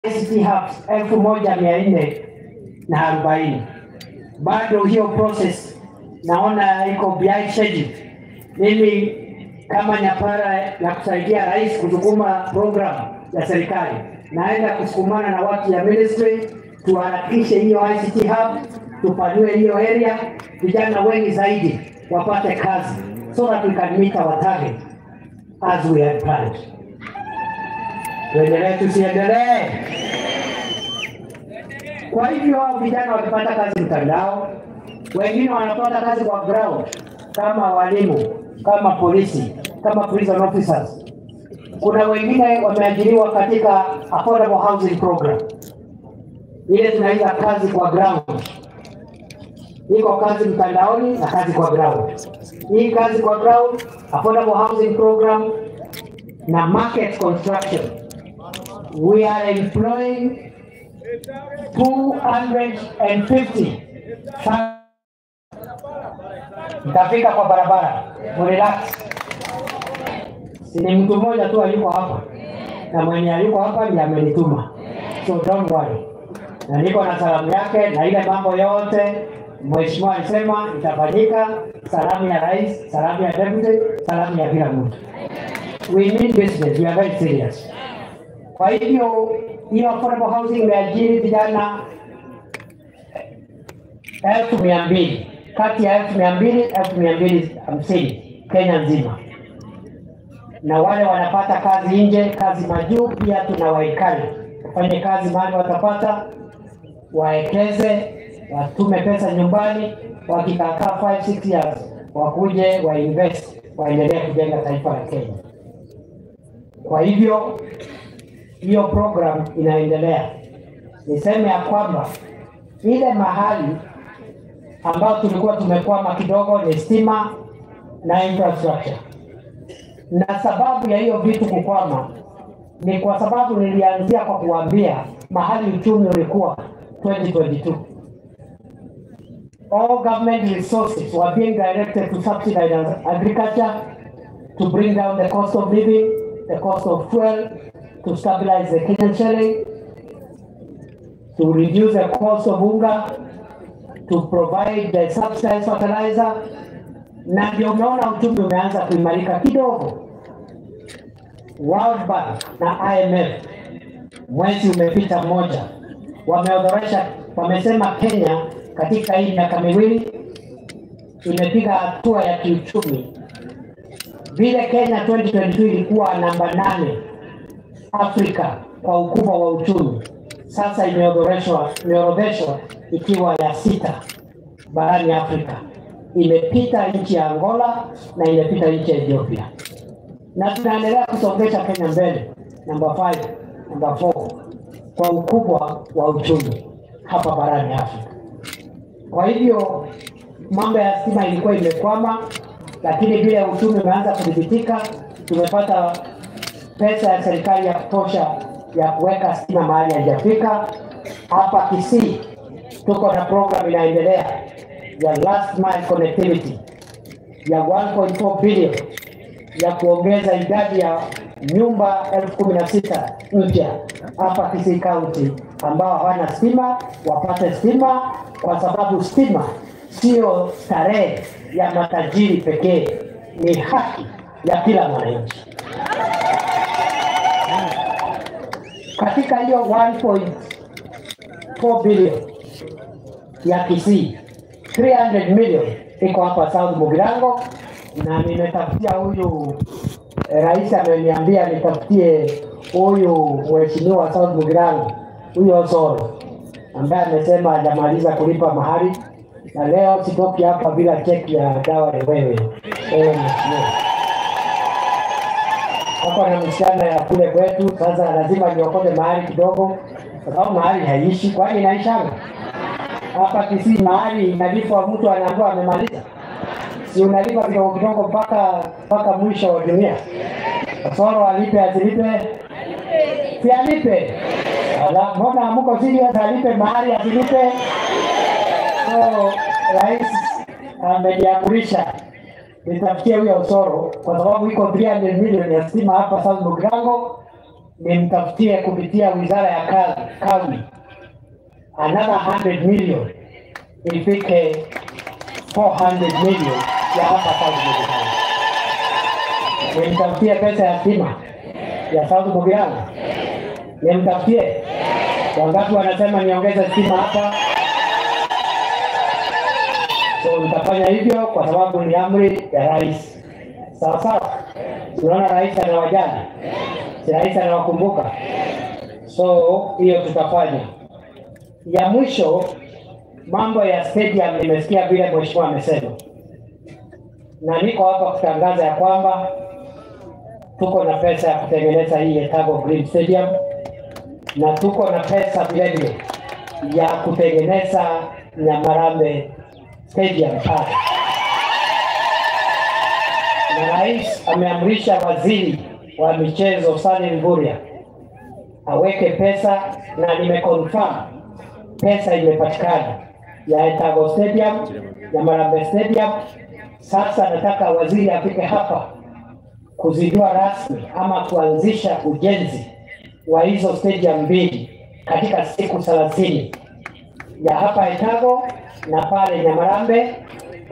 ICT hubs 1440. Bado hiyo process naona iko behind schedule. Mimi kama nyapara ya kusaidia rais kusukuma program ya serikali, naenda kusukumana na watu ya ministry tuharakishe hiyo ICT hub, tupanue hiyo area, vijana wengi zaidi wapate kazi so that we can meet our target as we had planned. Tuendelee tusiendelee? Kwa hivyo hao vijana wakipata kazi mtandao, wengine wanapata kazi kwa ground kama walimu, kama polisi, kama prison officers. Kuna wengine wameajiriwa katika affordable housing program, ile tunaita kazi kwa ground. Iko kazi mtandaoni na kazi kwa ground. Hii kazi kwa ground, affordable housing program na market construction. We are employing 250. Nitafika kwa barabara, relax. Si ni mtu mmoja tu yuko hapa, na mwenye yuko hapa ndiye amenituma, so don't worry. Na niko na salamu yake na ile mambo yote mheshimiwa alisema itafanyika. Salamu ya rais, salamu ya deputy, salamu ya kila mtu. We mean business, we are very serious. Kwa hivyo hiyo affordable housing imeajiri vijana 200,000, kati ya 200,000 250,000 Kenya nzima. Na wale wanapata kazi nje, kazi majuu, pia tunawaikali wafanye kazi mahali watapata, waekeze, watume pesa nyumbani, wakikaa 5-6 years wakuje wainvest, waendelee kujenga taifa la Kenya. Kwa hivyo hiyo program inaendelea. Niseme ya kwamba ile mahali ambao tulikuwa tumekwama kidogo ni stima na infrastructure. Na sababu ya hiyo vitu kukwama ni kwa sababu nilianzia kwa kuambia mahali uchumi ulikuwa 2022. All government resources were being directed to subsidize agriculture, to bring down the cost of living, the cost of fuel, to stabilize the Kenyan shilling, to reduce the cost of unga, to provide the subsidized fertilizer. Na ndio umeona uchumi umeanza kuimarika kidogo. World Bank na IMF mwezi umepita mmoja wameorodhesha, wamesema Kenya katika hii miaka miwili imepiga hatua ya kiuchumi. Vile Kenya 2022 ilikuwa namba 8 Afrika kwa ukubwa wa uchumi, sasa imeorodheshwa ikiwa ya 6 barani Afrika. Imepita nchi ya Angola na imepita nchi ya Ethiopia. Na tunaendelea kusongesha Kenya mbele, namba 5, namba 4 kwa ukubwa wa uchumi hapa barani Afrika. Kwa hivyo mambo ya stima ilikuwa imekwama, lakini vile uchumi umeanza kudhibitika, tumepata pesa ya serikali ya kutosha ya kuweka stima mahali haijafika. Hapa Kisii tuko na program inaendelea ya last mile connectivity ya 1.4 billion ya kuongeza idadi ya nyumba 16,000 mpya hapa Kisii County ambao hawana stima wapate stima, kwa sababu stima sio starehe ya matajiri pekee, ni haki ya kila mwananchi. Katika hiyo 1.4 billion ya Kisii, 300 million iko hapa South Mugirango, na nimetafutia huyu rais ameniambia nitafutie huyu mheshimiwa South Mugirango, huyu Osoro ambaye amesema hajamaliza kulipa mahari, na leo sitoki hapa bila cheki ya dawa ya wewe. Hapa na msichana ya kule kwetu, sasa lazima niokote mahali kidogo, kwa sababu mahali haiishi, kwani inaishanga? Hapa Kisii mahali inalipwa, mtu anaambiwa amemaliza. Si unalipa kidogo kidogo mpaka mwisho wa dunia. Osoro alipe asilipe? Si alipe. Ala, mbona hamko serious? Alipe mahali asilipe? So rais ameniamrisha nitafutie huyo Osoro kwa sababu iko 300 million ya stima hapa South Mugirango, Nimtafutie kupitia wizara ya kawi another 100 million ifike 400 million ya hapa South Mugirango. Nimtafutie pesa ya stima ya South Mugirango. Nimtafutie. Wangapi wanasema niongeze stima hapa? So nitafanya hivyo kwa sababu ni amri ya rais. Sawa sawa. Unaona rais anawajali. Si rais anawakumbuka. So hiyo tutafanya. Ya mwisho, mambo ya stadium, nimesikia vile mheshimiwa amesema. Na niko hapa kutangaza ya kwamba tuko na pesa ya kutengeneza hii Etago Green Stadium, na tuko na pesa vile vile ya kutengeneza Nyamarambe Stadium pale. Na rais ameamrisha waziri wa michezo Salim Mvurya aweke pesa, na nimeconfirm pesa imepatikana ya Etago Stadium, Nyamarambe Stadium. Sasa nataka waziri afike hapa kuzindua rasmi ama kuanzisha ujenzi wa hizo stadium mbili katika siku 30 ya hapa Etago na pale Nyamarambe.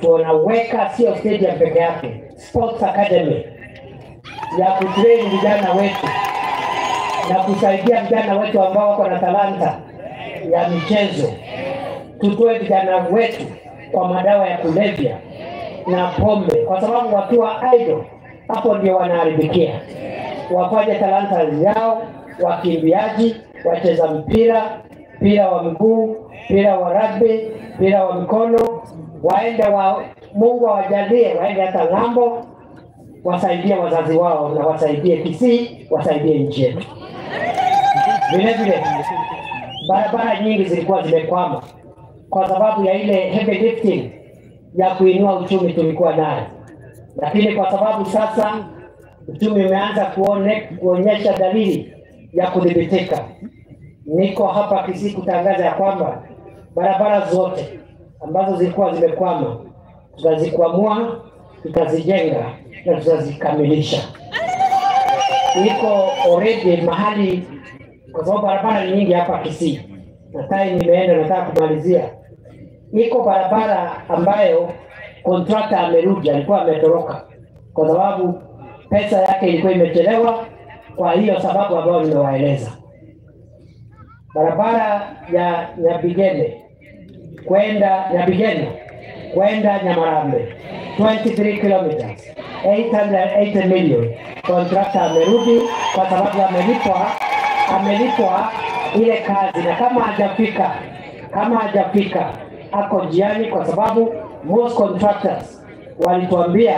Tunaweka sio stadium peke yake, sports academy ya kutrain vijana wetu na kusaidia vijana wetu ambao wako na talanta ya michezo. Tutoe vijana wetu kwa madawa ya kulevya na pombe, kwa sababu wakiwa idle hapo ndio wanaharibikia. Wafanye talanta zao, wakimbiaji, wacheza mpira, mpira wa miguu, mpira wa rugby, mpira wa mikono, waende wa Mungu awajalie waende hata ng'ambo, wasaidie wazazi wao na wasaidie Kisii, wasaidie nchi yetu. Vile vile barabara nyingi zilikuwa zimekwama kwa sababu ya ile heavy lifting ya kuinua uchumi tulikuwa nayo. Lakini kwa sababu sasa uchumi umeanza kuonyesha dalili ya kudhibitika, niko hapa Kisii kutangaza ya kwamba barabara zote ambazo zilikuwa zimekwama tutazikwamua, tutazijenga na tutazikamilisha. Niko already mahali, kwa sababu barabara ni nyingi hapa Kisii na time nimeenda, nataka kumalizia. Niko barabara ambayo contractor amerudi, alikuwa ametoroka kwa sababu pesa yake ilikuwa imechelewa, kwa hiyo sababu ambayo nimewaeleza. Barabara ya Nyabigene kwenda Nyabigene kwenda Nyamarambe 23 kilometers 880 million. Contractor amerudi kwa sababu amelipwa ile kazi, na kama hajafika ako njiani, kwa sababu most contractors walituambia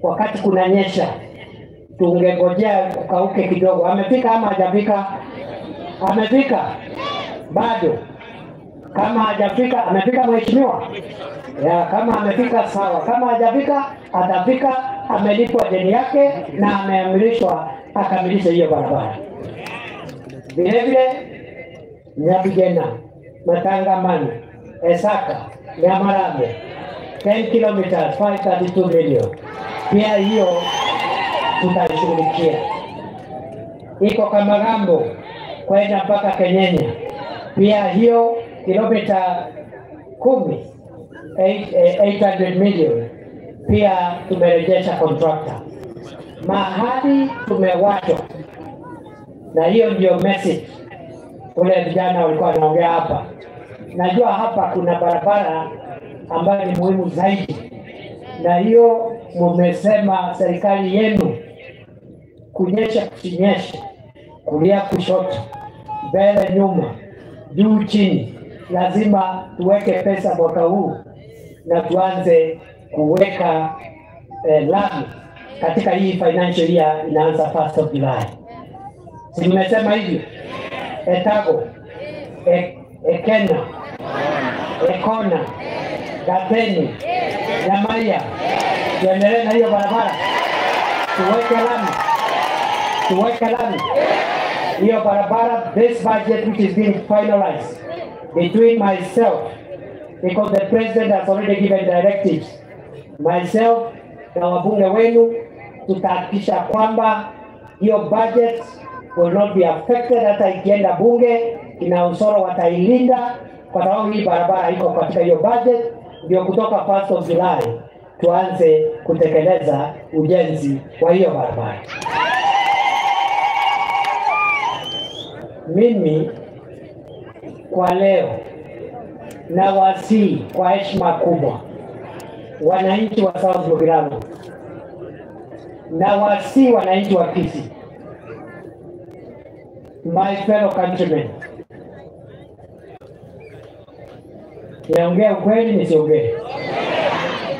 wakati kunanyesha tungengojea kukauke kidogo. Amefika ama hajafika? Amefika bado. Kama hajafika, amefika mheshimiwa? Ya, kama amefika sawa, kama hajafika atafika. Amelipwa deni yake na ameamrishwa akamilishe hiyo barabara. Vile vile Nyabigena, Matangamani, Esaka, Nyamarambe 10 kilometers 532 million. Pia hiyo tutaishughulikia. Iko Kamagambo kwenda mpaka Kenyenya, pia hiyo kilomita 10 800 million, pia tumerejesha contractor. Mahali tumewachwa, na hiyo ndio message ule vijana walikuwa wanaongea hapa. Najua hapa kuna barabara ambayo ni muhimu zaidi, na hiyo mmesema serikali yenu, kunyesha kusinyeshe, kulia kushoto, mbele nyuma, juu chini, lazima tuweke pesa mwaka huu na tuanze kuweka lami katika hii financial year inaanza 1st of July. Si nimesema hivyo? Etago, Ekena, Ekona, Gateni, Nyamaya, tuendelee na hiyo barabara, tuweke lami, tuweke lami hiyo barabara. This budget which is being finalized between myself, because the president has already given directives, myself na wabunge wenu, tutahakikisha kwamba hiyo budget will not be affected. Hata ikienda bunge, kina Osoro watailinda kwa sababu hii barabara iko katika hiyo budget. Ndio kutoka 1st of July tuanze kutekeleza ujenzi wa hiyo barabara. Mimi kwa leo nawasihi kwa heshima kubwa wananchi wa South Mugirango, nawasihi wananchi wa Kisii, my fellow countrymen, niongee ukweli nisiongee?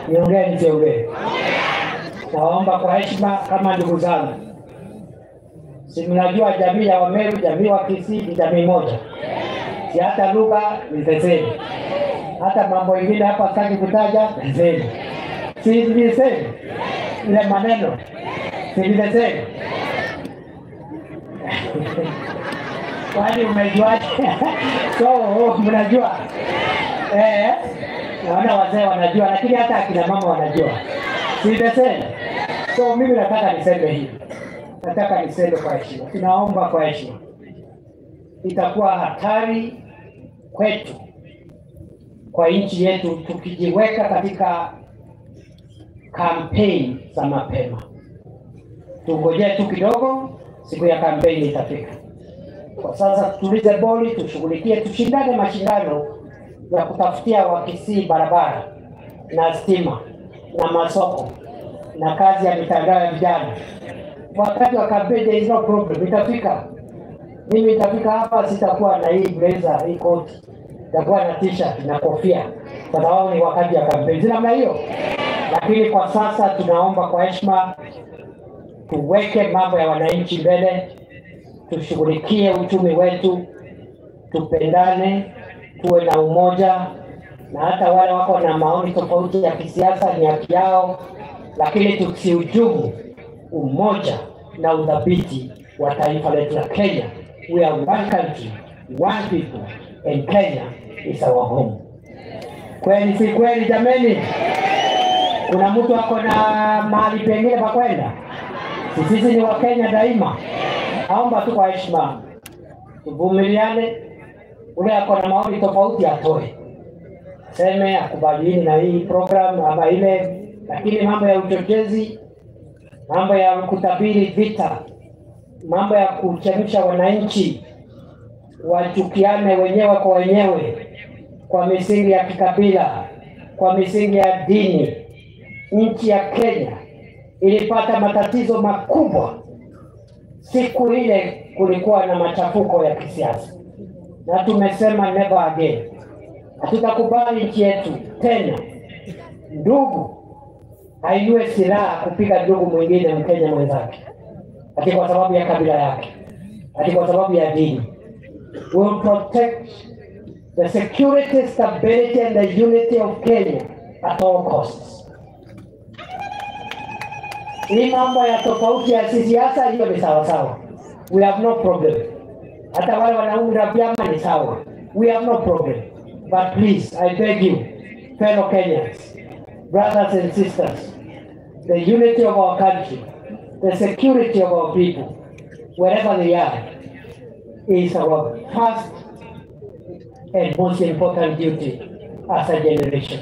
Niongee nisiongee? Nawaomba kwa heshima kama ndugu zangu. Si mnajua jamii ya Wameru, jamii wa Kisii ni jamii moja. Si hata lugha ni the same. Hata mambo mengine hapa sitaki kutaja, the same. Si ni the same? Ile maneno. Si ni the same? Kwani umejuaje? So, mnajua. Naona wazee wanajua, lakini hata akina mama wanajua. Si the same? So mimi nataka niseme hivi. Nataka niseme kwa heshima. Tunaomba kwa heshima. Itakuwa hatari kwetu, kwa nchi yetu, tukijiweka katika campaign za mapema. Tungojee tu kidogo, siku ya campaign itafika. Kwa sasa tutulize boli, tushughulikie, tushindane mashindano ya kutafutia Wakisii barabara na stima na masoko na kazi ya mitandao ya vijana. Wakati wa campaign there is no problem, itafika. Mimi itafika hapa sitakuwa na hii blazer, hii coat, nitakuwa na t-shirt na kofia, kwa sababu ni wakati wa campaign. Si namna hiyo? Lakini kwa sasa tunaomba kwa heshima tuweke mambo ya wananchi mbele, tushughulikie uchumi wetu, tupendane, tuwe na umoja, na hata wale wako na maoni tofauti ya kisiasa ni haki yao, lakini tusihujumu umoja na udhabiti wa taifa letu la Kenya. We are one country, one people, and Kenya is our home. Kweli si kweli jameni? Kuna mtu ako na mahali pengine pa kwenda? Sisi ni wa Kenya daima. Naomba tu kwa heshima tuvumiliane. Ule ako na maoni tofauti atoe, aseme akubaliani na hii program ama ile, lakini mambo ya uchochezi, mambo ya kutabiri vita, mambo ya kuchemsha wananchi wachukiane wenyewe kwa wenyewe kwa misingi ya kikabila, kwa misingi ya dini. Nchi ya Kenya ilipata matatizo makubwa siku ile kulikuwa na machafuko ya kisiasa, na tumesema never again. Hatutakubali nchi yetu tena ndugu ainue silaha kupiga ndugu mwingine Mkenya mwenzake, ati kwa sababu ya kabila yake, ati kwa sababu ya dini. We will protect the security, stability and the unity of Kenya at all costs. Hii mambo ya tofauti ya siasa hiyo ni sawa sawa. We have no problem. Hata wale wanaunda vyama ni sawa. We have no problem. But please, I beg you, fellow Kenyans, brothers and sisters, the unity of our country, the security of our people, wherever they are, is our first and most important duty as a generation.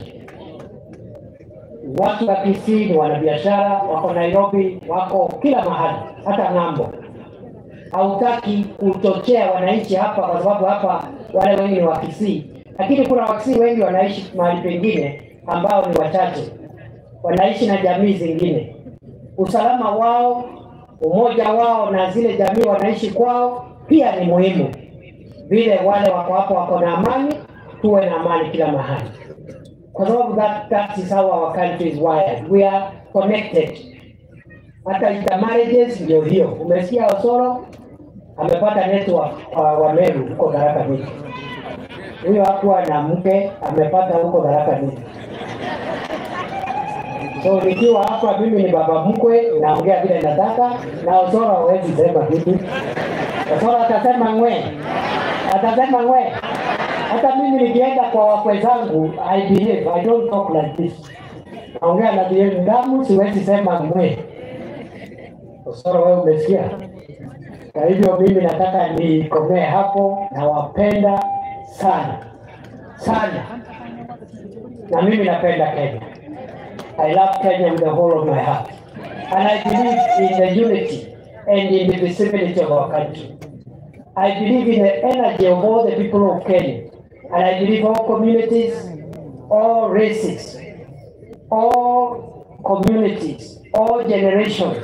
Watu wa Kisii ni wanabiashara, wako Nairobi, wako kila mahali, hata ng'ambo. Hautaki kuchochea wananchi hapa kwa sababu hapa wale wengi ni wa Kisii, lakini kuna Wakisii wengi wanaishi mahali pengine ambao ni wachache, wanaishi na jamii zingine. Usalama wao, umoja wao na zile jamii wanaishi kwao pia ni muhimu. Vile wale wako hapo wako na amani, tuwe na amani kila mahali. Kwa sababu that is how our country is wired. We are connected. Hata intermarriages ndio hiyo. Umesikia Osoro amepata network wa Meru huko Tharaka Nithi. Huyo hakuwa na mke, amepata huko Tharaka Nithi. So nikiwa hapa mimi ni baba mkwe, naongea vile nataka, na Osoro hawezi sema kitu. Osoro atasema ngwe. Atasema ngwe. Hata mimi nikienda kwa wakwe zangu, I behave, I don't talk like this. Naongea na behave ndamu, siwezi sema ngwe. Osoro wewe umesikia? Kwa hivyo mimi nataka nikomee hapo. Nawapenda sana sana, na mimi napenda Kenya. I love Kenya with the whole of my heart, and I believe in the unity and indivisibility of our country. I believe in the energy of all the people of Kenya, and I believe all communities, all races, all communities, all generations,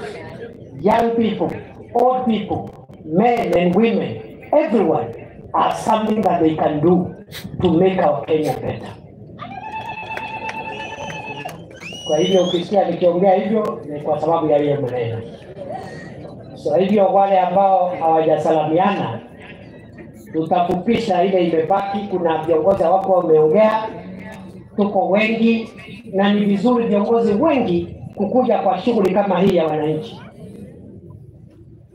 young people, old people, men and women, everyone are something that they can do to make our Kenya better. Kwa hivyo ukisikia nikiongea hivyo ni kwa sababu ya hiyo maneno. So hivyo wale ambao hawajasalamiana tutafupisha ile imebaki. Kuna viongozi wako wameongea, tuko wengi, na ni vizuri viongozi wengi kukuja kwa shughuli kama hii ya wananchi.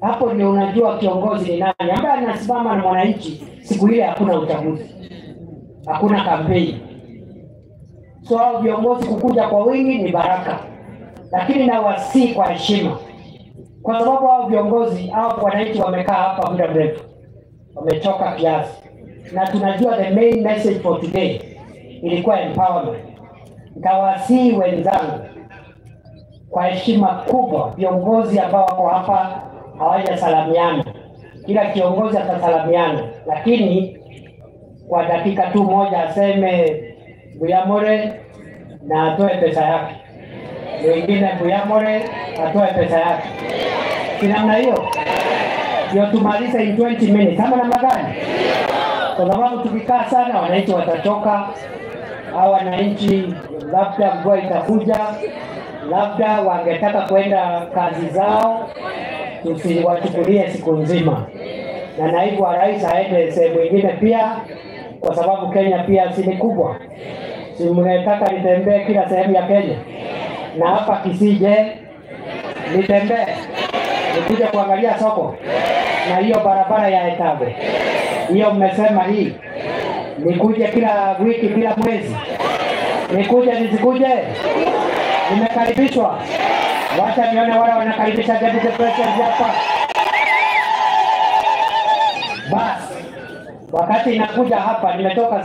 Hapo ndio unajua kiongozi ni nani ambaye anasimama na mwananchi. Siku ile hakuna uchaguzi, hakuna kampeni. So hao viongozi kukuja kwa wingi ni baraka, lakini nawasihi kwa heshima, kwa sababu hao viongozi hao wananchi wamekaa hapa muda mrefu, wamechoka kiasi, na tunajua the main message for today ilikuwa empowerment. Nitawasihi wenzangu kwa heshima kubwa, viongozi ambao wako hapa hawajasalamiana, kila kiongozi atasalamiana, lakini kwa dakika tu moja aseme Buyamore na atoe pesa yake, mwingine Buyamore atoe pesa yake. Si namna hiyo ndio tumalize in 20 minutes ama namna gani? Kwa sababu tukikaa sana wananchi watachoka, au wananchi labda mvua itakuja, labda wangetaka kwenda kazi zao, tusiwachukulie siku nzima. Na naibu wa rais aende sehemu nyingine pia, kwa sababu Kenya pia si ni kubwa. Si mnataka nitembee kila sehemu ya Kenya? Na hapa Kisii je, nitembee nikuje kuangalia soko na hiyo barabara ya Etabe hiyo mmesema hii, nikuje kila wiki, kila mwezi, nikuje nisikuje? Nimekaribishwa. Wacha nione wale wanakaribisha Deputy President hapa. Bas, wakati nakuja hapa nimetoka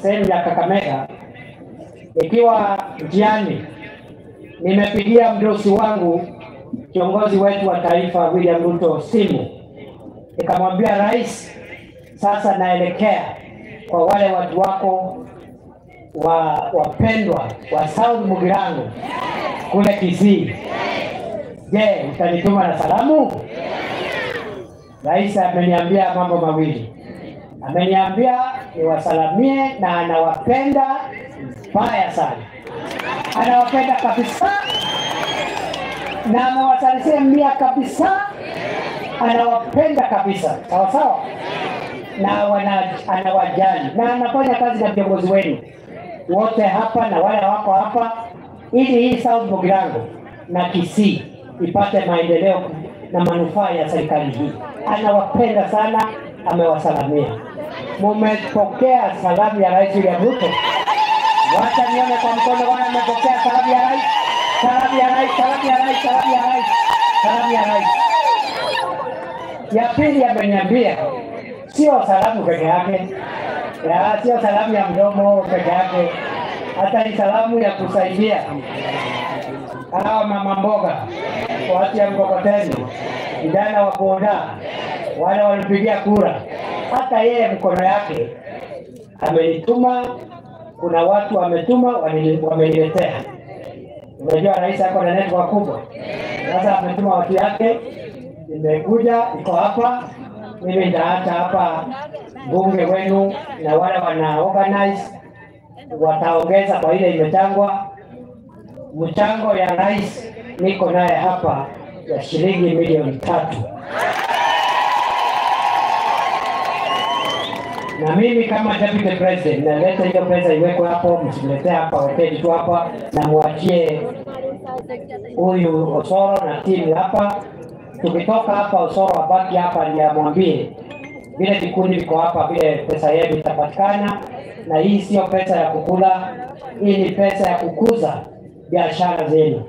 sehemu ya Kakamega, nikiwa njiani nimepigia mdosi wangu kiongozi wetu wa taifa William Ruto simu, nikamwambia rais, sasa naelekea kwa wale watu wako wapendwa wa South Mugirango kule Kisii. Je, utanituma na salamu? Rais ameniambia mambo mawili. Ameniambia niwasalamie na anawapenda mbaya sana. Anawapenda kabisa na amewasalimia kabisa, anawapenda kabisa. Sawa sawa. Na anawajali na anafanya kazi na viongozi wenu wote hapa na wale wako hapa, ili hii South Mugirango na Kisii ipate maendeleo na manufaa ya serikali hii. Anawapenda sana, amewasalamia. Mumepokea salamu ya Rais William Ruto? Wacha nione kwa mkono wana mmepokea salamu ya rais. Salamu ya rais, salamu ya rais, salamu ya rais, salamu ya rais. Ya pili ameniambia sio salamu peke yake, ya sio salamu ya mdomo peke yake, hata ni salamu ya kusaidia hawa mama mboga, watu ya mkokoteni, vijana wa boda, wale walipigia kura. Hata yeye mkono yake amenituma, kuna watu wametuma wameniletea. Unajua rais ako na network kubwa. Sasa ametuma watu yake, nimekuja iko hapa. Mimi nitaacha hapa bunge wenu na wale wana organize wataongeza kwa ile imechangwa. Mchango ya rais niko naye hapa ya shilingi 3,000,000. Na mimi kama Deputy President naleta hiyo pesa iwekwe hapo, msimletee hapa, wekeni tu hapa na muachie huyu Osoro na timu hapa. Tukitoka hapa Osoro abaki hapa ndiye amwambie vile vikundi viko hapa, vile pesa yenu itapatikana. Na hii sio pesa ya kukula, hii ni pesa ya kukuza biashara zenu.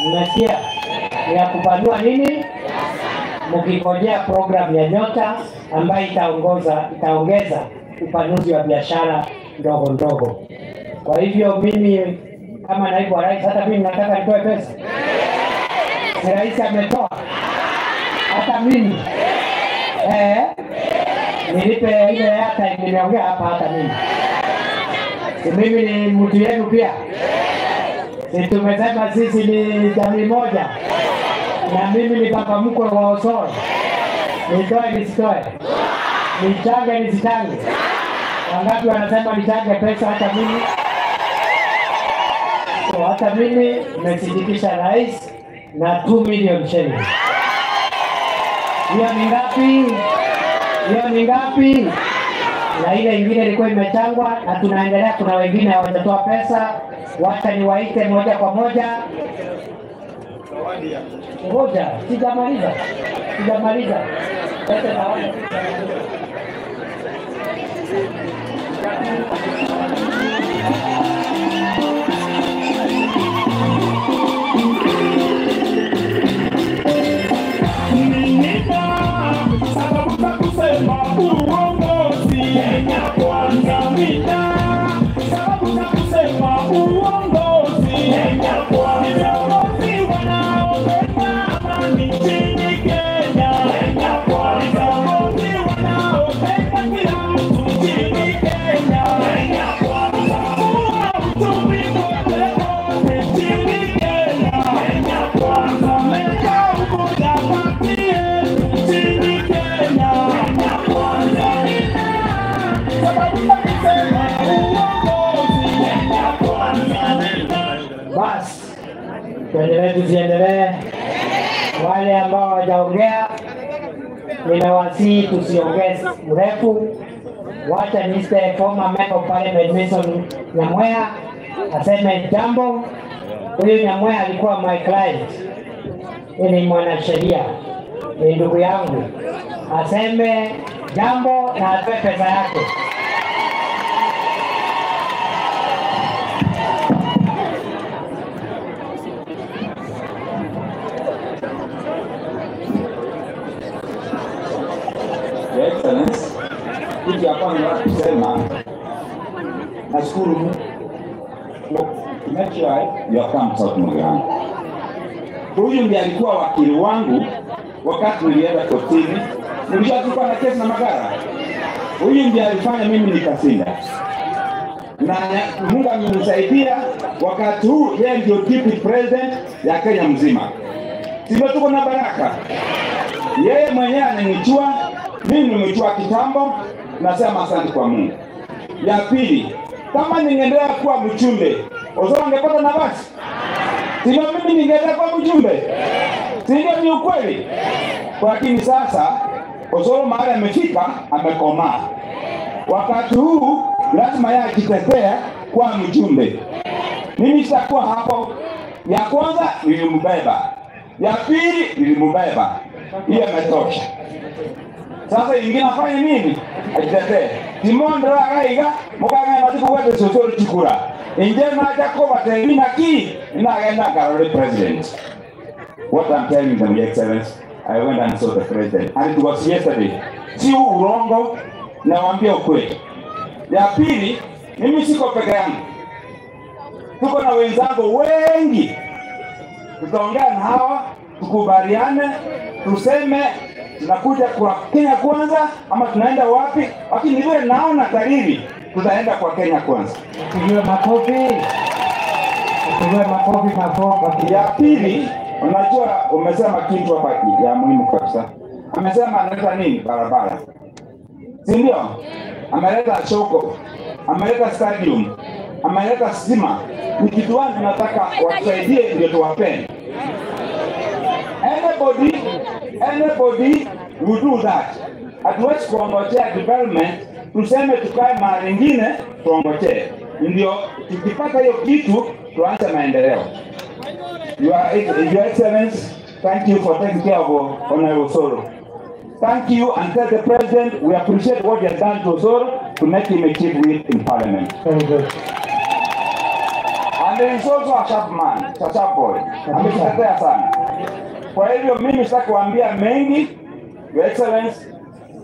Mmesikia? Ni ya kupanua nini? mkingojea program ya Nyota ambayo itaongeza upanuzi wa biashara ndogo ndogo. Kwa hivyo mimi kama naibu wa rais, hata mimi nataka nitoe pesa. Si rais ametoa, hata mimi nilipe ile hata nimeongea hapa, hata mimi. Si mimi ni mtu yenu pia. Si tumesema sisi ni jamii moja. Na mimi ni baba mkwe wa Osoro. Nitoe nisitoe? Nichange nisichange? Wangapi wanasema nichange pesa hata mimi? So hata mimi nimesindikisha rais na 2 million shillings. Hiyo ni ngapi? Hiyo ni ngapi? Na ile ingine ilikuwa imechangwa na tunaendelea, kuna wengine hawajatoa pesa. Wacha niwaite moja kwa moja. Ngoja, sijamaliza. Sijamaliza. Lete zawadi. Sababu za kusema uongozi Kenya kwanza mina. Sababu za kusema uongozi Kenya kwanza. Viongozi wanaopenda amani nchini Kenya. Kenya kwanza. Viongozi wanaopenda kila mtu nchini Kenya. Kenya kwanza. Kuwa uchumi kote kote nchini Kenya. Kenya kwanza. Leta umoja kati yetu nchini Kenya. Kenya kwanza. Sababu za kusema uongozi Kenya kwanza. Basi tuendelee, tusiendelee? Wale ambao hawajaongea ninawasihi tusiongee mrefu. Wacha Mr. Former Member of Parliament Mason Nyamweya aseme jambo. Huyu Nyamweya alikuwa my client, ni mwanasheria, ni ndugu yangu. Aseme jambo na atoe pesa yake. Your Excellency, kitu ya kwanza nataka kusema, nashukuru Mungu make sure you come South Mugirango. Huyu ndiye alikuwa wakili wangu wakati nilienda kotini, nilikuwa na kesi na Magara. Huyu ndiye alifanya mimi nikashinda. Na Mungu amenisaidia wakati huu, yeye ndio deputy president ya Kenya mzima. Sivyo, tuko na baraka. Yeye mwenyewe ananijua, mimi nimejua kitambo, nasema asante kwa Mungu. Ya pili, kama ningeendelea kuwa mjumbe, Osoro angepata nafasi? Sivyo, mimi ningeendelea kuwa mjumbe? Sivyo, ni ukweli? Lakini sasa Osoro mahali amefika, amekomaa. Wakati huu lazima yeye ajitetee kuwa mjumbe. Mimi sitakuwa hapo. Ya kwanza nilimbeba, ya pili nilimbeba, hiyo imetosha. Sasa ingine afanye nini? Ajitetee. Timondra gaiga mukanga matiku wetu sosoro chikura. Inje naja ko batemina ki inagenda karole president. What I'm telling them, Your Excellency, I went and saw the president and it was yesterday. Si urongo, nawaambia ukweli. Ya pili, mimi siko peke yangu. Tuko na wenzangu wengi. Tutaongea na hawa, tukubaliane, tuseme tunakuja kwa Kenya kwanza ama tunaenda wapi? Lakini vile naona dalili tutaenda kwa Kenya kwanza. Pigiwe makofi. Pigiwe makofi makofi. Ya pili, unajua umesema kitu hapa ya muhimu kabisa. Amesema analeta nini? Barabara. Si ndio? Ameleta soko, ameleta stadium, ameleta stima. Ni kitu gani tunataka watusaidie ndio tuwapende? Anybody will do that. Hatuwezi kuongojea development, tuseme tukae mahali ingine tuongojee. Ndio tukipata hiyo kitu tuanze maendeleo. Your Excellency, thank you for taking care of Honorable Osoro. Thank you, and tell the President we appreciate what he has done to Osoro to make him a chief whip in Parliament. Very good. And there is also a sharp man, a sharp boy. Ametetea sana. Kwa hivyo mimi sitaki kuambia mengi, Your Excellency,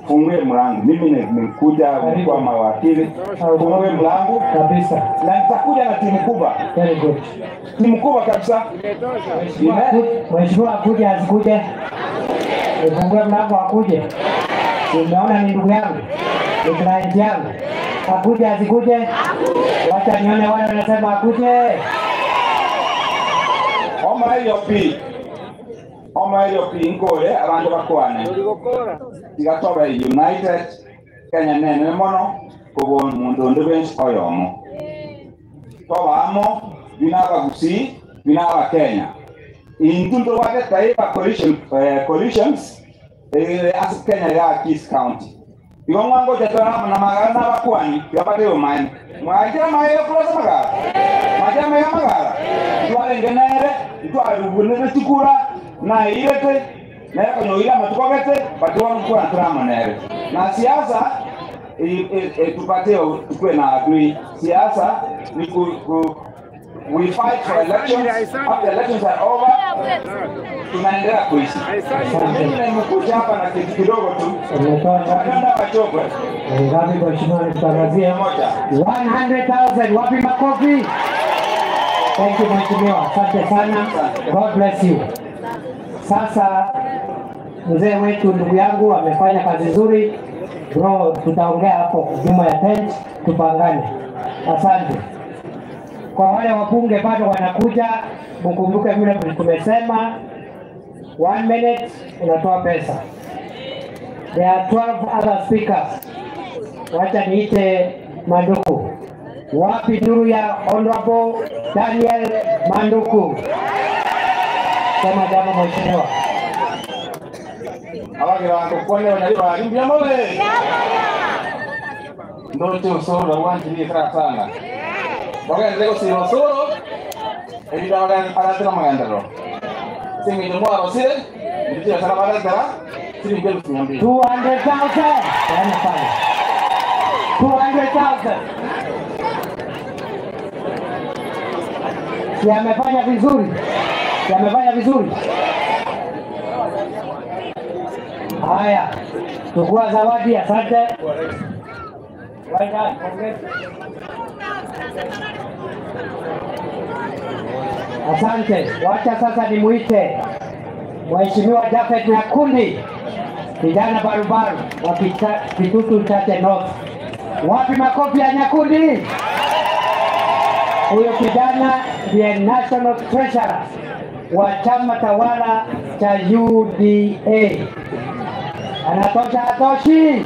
fungue mlango. Mimi nimekuja kwa mawakili. Fungue mlango kabisa. Na nitakuja na timu kubwa. Very good. Timu kubwa kabisa. Mheshimiwa akuje asikuje? Nifungue mlango akuje? Umeona ni ndugu yangu, ni client yangu. Akuje asikuje? Wacha nione wale wanasema akuje. Oma hiyo pi. Oma hiyo pi ngore abantu bakwane. Tigatoba United Kenya nene mono kubo mundu ndebe oyomo. Tobamo binaba gusi binaba Kenya. Intunto wake taifa coalition coalitions as Kenya ya Kis County. Igo mwango jatara na magara na bakwani yabate omani. Mwaje mayo kulosa magara. Mwaje mayo magara. Twale ngenere twale tukura na irete na yakonyoira matukogete batuwa mkua trama nere. Na siasa tupatie tukue na adui. Siasa ni ku we fight for elections. After elections are over, tunaendelea kuishi. Mimi nimekuja hapa na kitu kidogo tu. Napenda wachokwe. Ngapi mheshimiwa nitangazia? 100,000. Wapi makofi? Thank you mheshimiwa. Asante sana. God bless you. Sasa mzee wetu ndugu yangu amefanya kazi nzuri. Bro, tutaongea hapo nyuma ya tent, tupangane. Asante. Kwa wale wabunge bado wanakuja, mkumbuke vile tumesema 1 minute unatoa pesa. There are 12 other speakers. Wacha niite Manduku. Wapi nuru ya Honorable Daniel Manduku? Sema jambo mheshimiwa. Abagira kukone wanaliwa mbia mole. Ndoto solo wanti sana. Baga lego si osoro. Elida baga aratira magandaro. Singi ndio arosire, ndio sana baga dara, siringi 200,000. 200,000. Sana sana. 200,000. Si amefanya vizuri. Si amefanya vizuri. Haya, chukua zawadi, asante. Well done. Asante. Wacha sasa nimuite Mheshimiwa Japhet Nyakundi, kijana barubaru wa Kitutu Chache North. Wapi makofi ya Nyakundi? Huyo kijana ndiye National Treasurer wa chama tawala cha UDA. Anatosha hatoshi?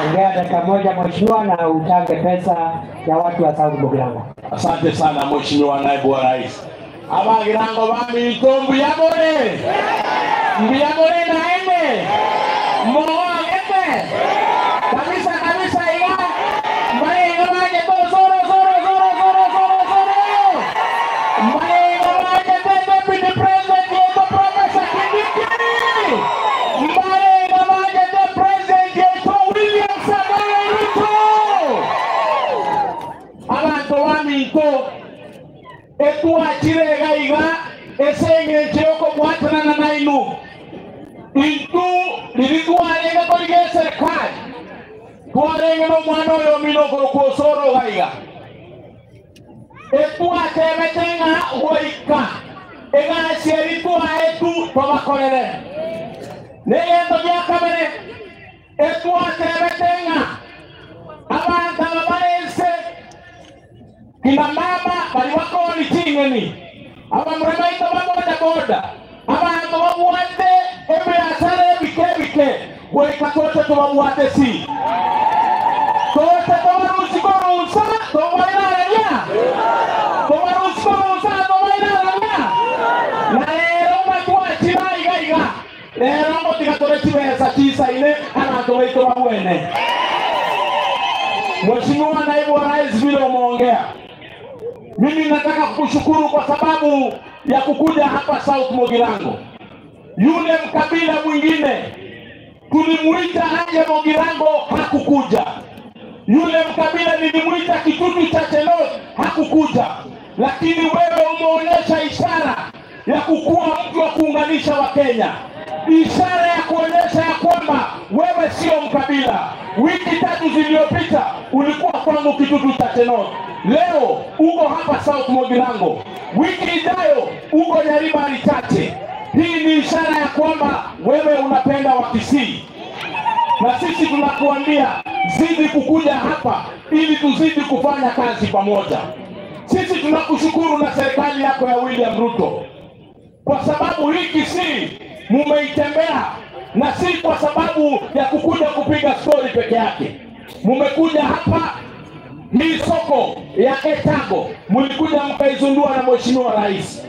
Ongea dakika moja mheshimiwa na uchange pesa ya watu wa South Mugirango. Asante sana mheshimiwa naibu wa rais. Abagirango bami itombu ya more. Mbia more na eme. Mboa eme. Kabisa kabisa iga. Mbae iga maje to soro soro soro soro soro soro. Mbae iga maje to deputy president yeto Professor Kindiki. Mbae iga maje to president yeto William Samoei Ruto. Abantu bami etuachire gaiga esenge choko mwatana na nainu intu lilikuwa kolige serikali tuarenge no mwana oyo mino korokosoro gaiga etuatemetenga goika egasieri tuaetu tobakorere negendo bya kabere etuatemetenga abantu ababarense kina mama bali wako ni chingeni aba mremaito baboda boda abantu babuate ebiasara ebike bike goika tote tobabuate si tote tobarusikorusa tobairararia tobarusikorusa tobairararia na lero matwachira iga iga lero motigatore chibesa chisaine abantu baito babuene. Mheshimiwa Naibu wa Rais, vile umeongea, mimi nataka kukushukuru kwa sababu ya kukuja hapa South Mugirango. Yule mkabila mwingine tulimuita aje Mugirango, hakukuja. Yule mkabila nilimuita Kitutu Chache North, hakukuja. Lakini wewe umeonyesha ishara ya kukua mtu wa kuunganisha wa Kenya. ishara ya kuonyesha ya kwamba wewe sio mkabila. Wiki tatu zilizopita ulikuwa kwangu Kitutu Chache North, leo uko hapa South Mugirango, wiki ijayo uko Nyaribari Chache. Hii ni ishara ya kwamba wewe unapenda Wakisii, na sisi tunakuambia zidi kukuja hapa ili tuzidi kufanya kazi pamoja. Sisi tunakushukuru na serikali yako ya William Ruto, kwa sababu hii Kisii mumeitembea, na si kwa sababu ya kukuja kupiga story peke yake. Mumekuja hapa, hii soko ya Etago mlikuja mkaizundua na Mheshimiwa Rais.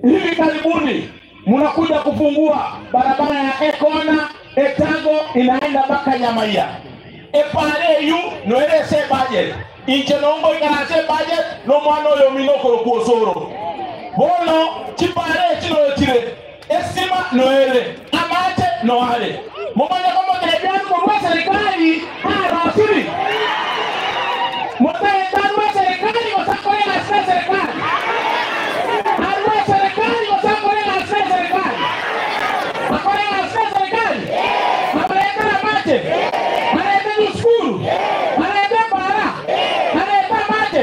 Hivi karibuni mnakuja kufungua barabara ya Ekona Etago inaenda mpaka Nyamaiya. Epare yu noerese budget. Inche nongo ikarase budget no mwana oyo minoko kuosoro. Bono chipare chino chire. Esima noere. Amache noale. Momanya kama telebianu kwa serikali harasiri. Motare tanu serikali osakore asre serikali. Arwe serikali osakore asre serikali. Akore asre serikali. Abreta amache. Areta nuskuru. Areta para. Areta amache.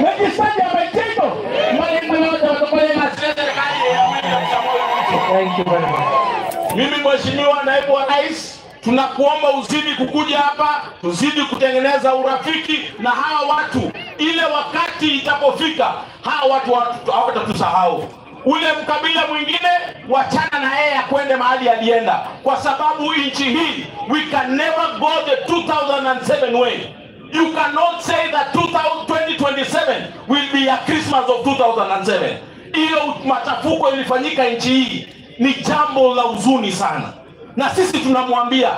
Legislature mechito. Mwenye osakore asre serikali ya William Samoei Ruto. Thank you very much. Mimi Mheshimiwa Naibu wa Rais, tunakuomba uzidi kukuja hapa, tuzidi kutengeneza urafiki na hawa watu. Ile wakati itapofika, hawa watu hawatatusahau. Ule mkabila mwingine wachana na yeye akwende mahali alienda, kwa sababu nchi hii we can never go the 2007 way. You cannot say that 2027 will be a Christmas of 2007. Hiyo machafuko ilifanyika nchi hii ni jambo la huzuni sana. Na sisi tunamwambia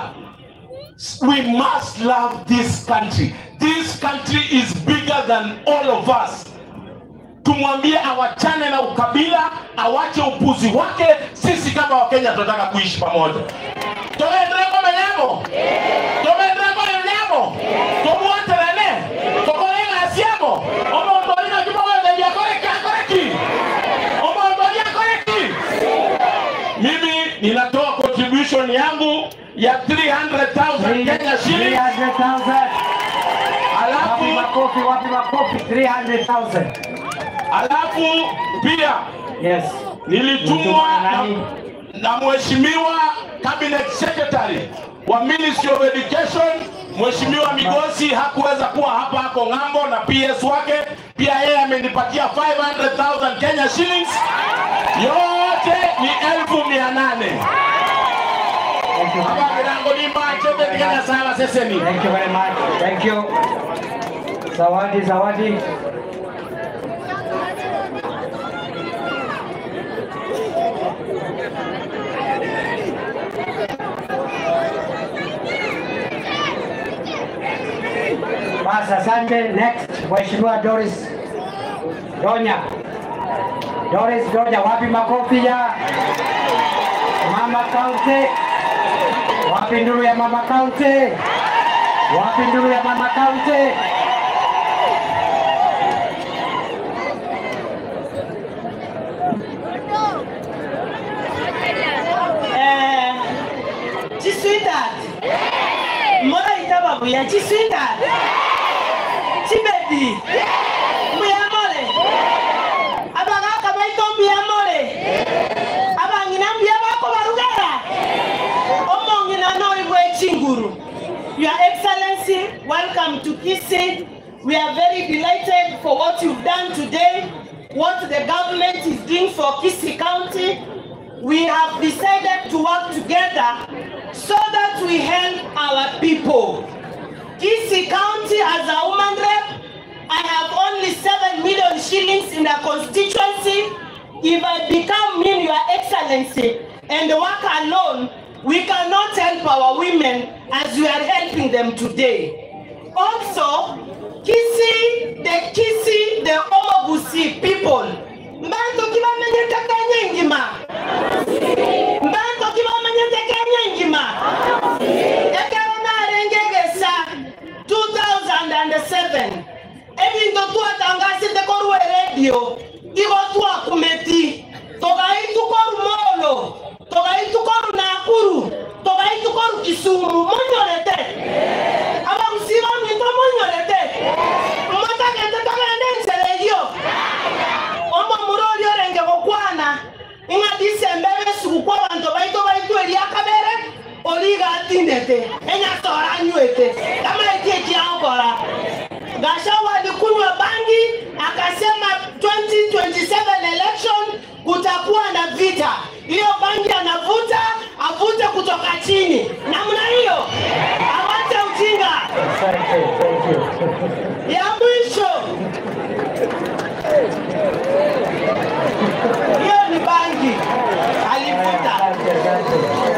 we must love this country. This country is bigger than all of us. Tumwambie awachane na ukabila, awache upuzi wake. Sisi kama Wakenya tunataka kuishi pamoja. Toendreko menyamo. Toendreko menyamo. Tomuaterane. Tokolenga asiamo. Omo ndolina kibogo ndia kore kakoreki. Omo ndolia koreki. Mimi ninatoa contribution yangu ya 300,000 Kenya shillings. 300,000. Alafu makofi, wapi makofi? 300,000. Alafu pia yes, nilitumwa na Mheshimiwa Cabinet Secretary wa Ministry of Education, Mheshimiwa Migosi hakuweza kuwa hapa, hako ng'ambo na PS wake. Pia yeye amenipatia 500,000 Kenya shillings. Yote ni 1,800. Hapa milango ni macho Kenya sawa seseni. Thank you very much. Thank you. Zawadi, zawadi. Bas, asante. Next, Mheshimiwa Doris Donya. Doris Donya, wapi makofi ya Mama County? Wapi nduru ya Mama County? Wapi nduru ya Mama County? Chiswithat. Mora itababu ya Chiswithat. Chibedi. Mbuyamole. Abagaka baito mbuyamole. Abangina mbuyabako barugera. Omongina no igwe chinguru. Your Excellency, welcome to Kisii. We are very delighted for what you've done today, what the government is doing for Kisii County. We have decided to work together so that we help our people. Kisii County, as a woman rep, I have only 7 million shillings in the constituency. If I become mean, Your Excellency, and work alone, we cannot help our women as we are helping them today. Also, Kisii, the Omogusi people, Mbanto kibamenyete kenyengima. Mbanto kibamenyete kenyengima. Ekero narengegesa 2007. Ebinto twatangasite korwe radio. Igo twakumeti. Togaitu korumolo. Togaitukoru Nakuru, togaitukoru Kisumu, monyorete. Abagusiba mito monyorete. Motagete togende nseregio. Omo murori orenge gokwana. Inga Disemba besuku kwa bantu baito baito eliakabere oliga atindete. Enya sora nywete. Kama etie kiangora. Gachagua alikunywa bangi akasema 2027 election kutakuwa na vita. Hiyo bangi anavuta, avute kutoka chini. Namna hiyo. Awache ujinga. Asante, thank you. Ya mwisho. Hiyo ni bangi. Alivuta.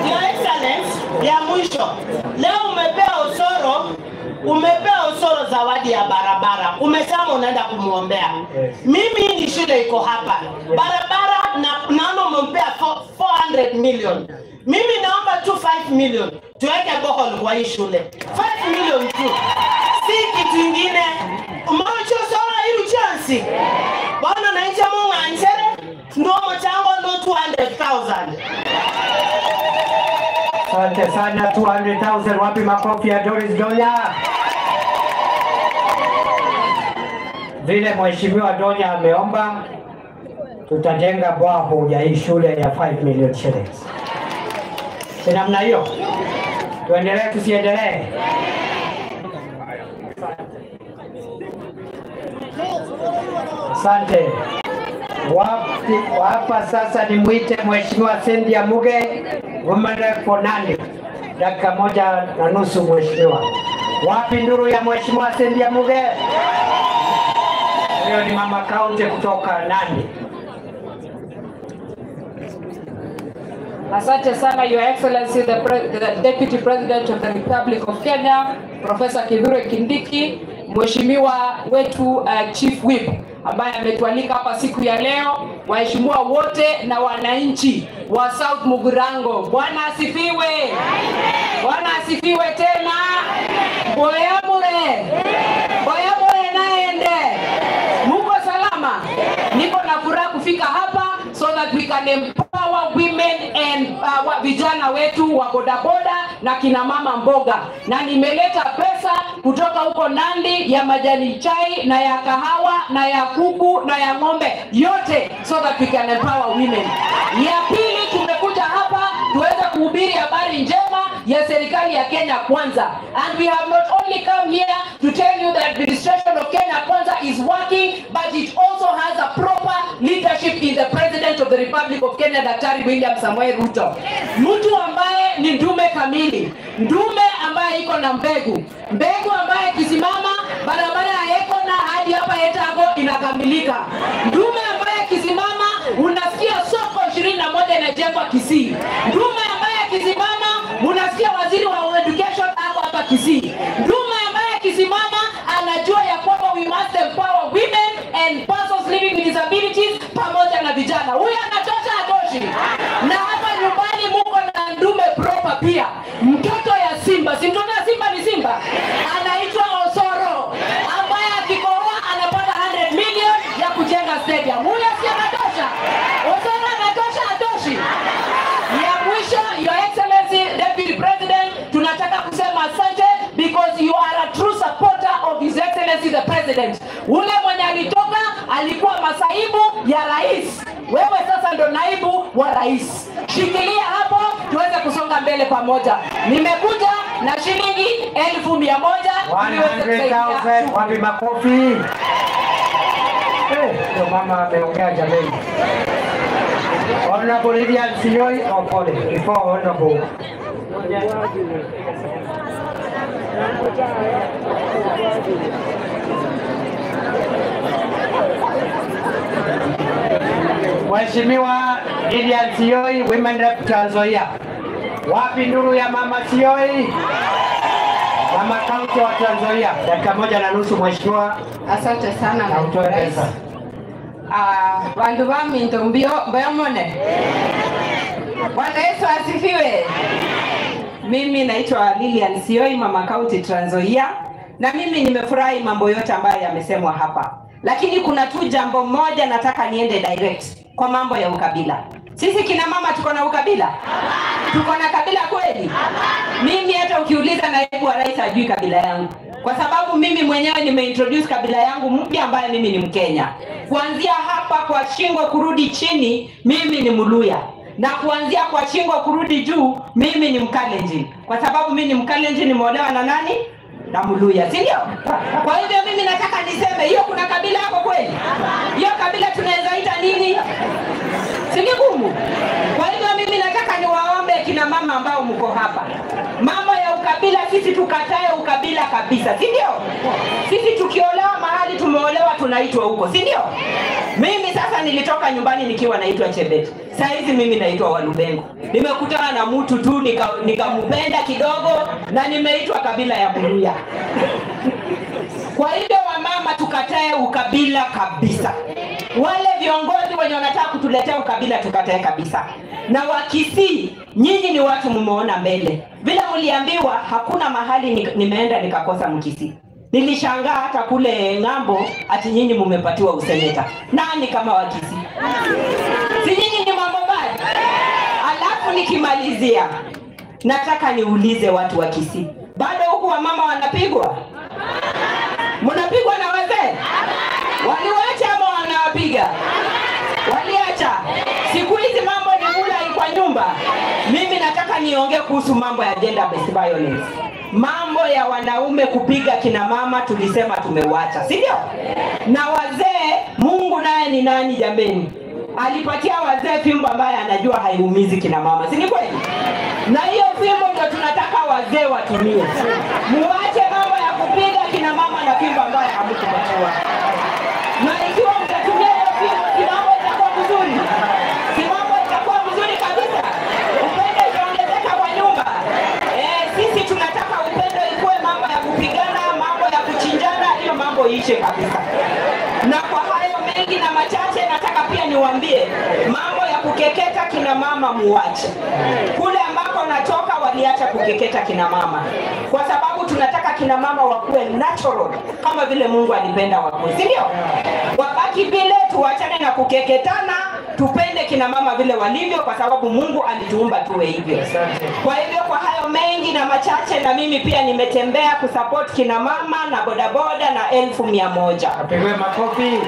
Your Excellency, ya mwisho. Leo umepea Osoro zawadi ya barabara. Umesema unaenda kumuombea. Yes. Mimi ni shule iko hapa. Barabara na naona umempea 400 million. Mimi naomba tu 5 million. Tuweke bohol kwa hii shule. 5 million tu. Si kitu ingine. Umacho Osoro ilu chance. Bwana na nje mungu anchere. Ndo mchango ndo 200,000. Asante sana, 200,000. Wapi makofi ya Doris Donya? Vile Mheshimiwa Donya ameomba, tutajenga bwawa ya hii shule ya 5 million shillings. Si namna hiyo? Tuendelee tusiendelee? Asante. Hapa sasa nimuite Mheshimiwa Cynthia Muge, Women Rep for Nandi. Dakika 1.5 Mheshimiwa. Wapi nduru ya Mheshimiwa Cynthia Muge? Huyo ni mama kaunti kutoka Nandi. Asante sana, Your Excellency, the Deputy President of the Republic of Kenya, Professor Kithure Kindiki, Mheshimiwa wetu Chief Whip ambaye ametualika hapa siku ya leo, waheshimiwa wote na wananchi wa South Mugirango. Bwana asifiwe. Bwana asifiwe tena. Boyamure. Boyamure naende. Muko salama. Niko na furaha kufika hapa so that we can empower women and vijana wetu wa bodaboda na kina mama mboga. Na nimeleta pesa kutoka huko Nandi ya majani chai na ya kahawa na ya kuku na ya ng'ombe yote, so that we can empower women. Ya pili, tumekuja hapa tuweze kuhubiri habari njema ya serikali ya Kenya Kwanza. And we have not only come here to tell you the administration of Kenya Kwanza is working, but it also has a proper leadership in the President of the Republic of Kenya, Daktari William Samoei Ruto. Mtu ambaye ni ndume kamili, ndume ambaye iko na mbegu, mbegu ambaye kisimama barabara ya Ekona hadi hapa Etago inakamilika. Ndume ambaye kisimama unasikia soko 21 inajengwa Kisii. Ndume ambaye kisimama unasikia waziri wa education hapo hapa Kisii. Ndume ambaye kisimama anajua ya kwamba we must empower women and persons living with disabilities pamoja na vijana. Huyu anatosha atoshi. Na hapa nyumbani muko na ndume proper pia. Mtoto ya Simba, si mtoto ya Simba ni Simba. Anaitwa Osoro ambaye akikoroa anapata 100 million ya kujenga stadium. Huyu si anatosha. Osoro anatosha atoshi. Ya mwisho, Your Excellency Deputy President, tunataka kusema asante because you are a true supporter of His Excellency the President. Ule mwenye alitoka alikuwa masaibu ya rais. Wewe sasa ndo naibu wa rais. Shikilia hapo tuweze kusonga mbele pamoja. Nimekuja na shilingi 100,000. 100,000. Wapi makofi? Ndio mama ameongea jamani. Honorable Lilian Siyoi, oh, pole, before Honorable. Mheshimiwa Lilian Siyoi, Women Rep Trans Nzoia. Wapi nduru ya mama Siyoi? Mama kaunti wa Trans Nzoia. Dakika 1.5 mheshimiwa. Asante sana na utoe pesa. Bandu baminto mbio mbayomone. Bwana Yesu asifiwe. Mimi naitwa Lilian Siyoi, mama kaunti Trans Nzoia, na mimi nimefurahi mambo yote ambayo yamesemwa hapa. Lakini kuna tu jambo moja nataka niende direct kwa mambo ya ukabila. Sisi kina mama tuko na ukabila? Tuko na kabila kweli? Mimi hata ukiuliza naibu wa rais hajui kabila yangu, kwa sababu mimi mwenyewe nimeintroduce kabila yangu mpya ambaye mimi ni Mkenya. Kuanzia hapa kwa shingo kurudi chini mimi ni Mluya, na kuanzia kwa shingo kurudi juu mimi ni Mkalenjin, kwa sababu mimi ni Mkalenjin, nimeolewa na nani? Na Mluya, si ndio? Kwa hivyo mimi nataka niseme hiyo kuna kabila hapo kweli? Hiyo kabila tunaweza ita nini? Si ni gumu? Kwa hivyo mimi nataka niwaombe kina mama ambao mko hapa, mambo ya ukabila sisi tukatae ukabila kabisa, si ndio? Sisi tukiolewa mahali tumeolewa tunaitwa huko, si ndio? Mimi sasa nilitoka nyumbani nikiwa naitwa Chebet. Saa hizi mimi naitwa Walubengo. Nimekutana na mtu tu nikampenda kidogo na nimeitwa kabila ya Mluya. Kwa hivyo wamama tukatae ukabila kabisa. Wale viongozi wenye wanataka kutuletea ukabila tukatae kabisa. Na Wakisii, nyinyi ni watu mmeona mbele. Vile mliambiwa hakuna mahali nimeenda nikakosa Mkisii. Nilishangaa hata kule ng'ambo ati nyinyi mmepatiwa useneta. Nani kama Wakisii? Si nyinyi ni mambo mbaya? Alafu nikimalizia, nataka niulize watu wa Kisii. Bado huku wamama wanapigwa? Mnapigwa na wazee? Waliwacha ama wanawapiga? Waliacha. Siku hizi mambo ni mula kwa nyumba. Mimi nataka niongee kuhusu mambo ya gender based violence. Mambo ya wanaume kupiga kina mama tulisema tumewacha, si ndio? Na wazee, Mungu naye ni nani jameni? Alipatia wazee fimbo ambaye anajua haiumizi kina mama, si ni kweli? Na hiyo fimbo ndio tunataka wazee watumie. Muache mambo ya kupiga kina mama na fimbo ambaye hamkupatiwa. Na ikiwa mtatumia hiyo fimbo, si mambo itakuwa vizuri? Si mambo itakuwa vizuri kabisa? Upendo itaongezeka kwa nyumba. Sisi tunataka upendo ikuwe mambo ya kupigana, mambo ya kuchinjana, hiyo mambo iishe kabisa. Na kwa hayo mengi na machache nataka pia niwaambie mambo ya kukeketa kina mama muache. Kule ambako natoka waliacha kukeketa kina mama, kwa sababu tunataka kina mama wakuwe natural kama vile Mungu alipenda wakuwe, si ndio? Wabaki vile, tuachane na kukeketana, tupende kina mama vile walivyo, kwa sababu Mungu alituumba tuwe hivyo. Kwa hivyo kwa hayo mengi na machache, na mimi pia nimetembea kusupport kina mama na bodaboda na 1,100. Apigwe makofi.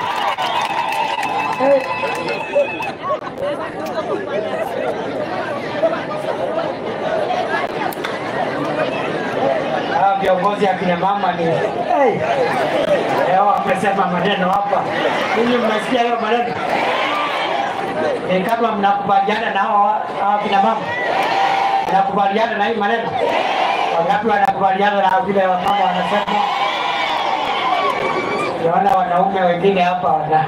Viongozi ya kina mama ni hey, leo wamesema maneno hapa. Ninyi mmesikia hayo maneno? Ni kama mnakubaliana na hawa kina mama? Mnakubaliana na hii maneno? Wangapi wanakubaliana na vile wamama wanasema? Naona wanaume wengine hapa wana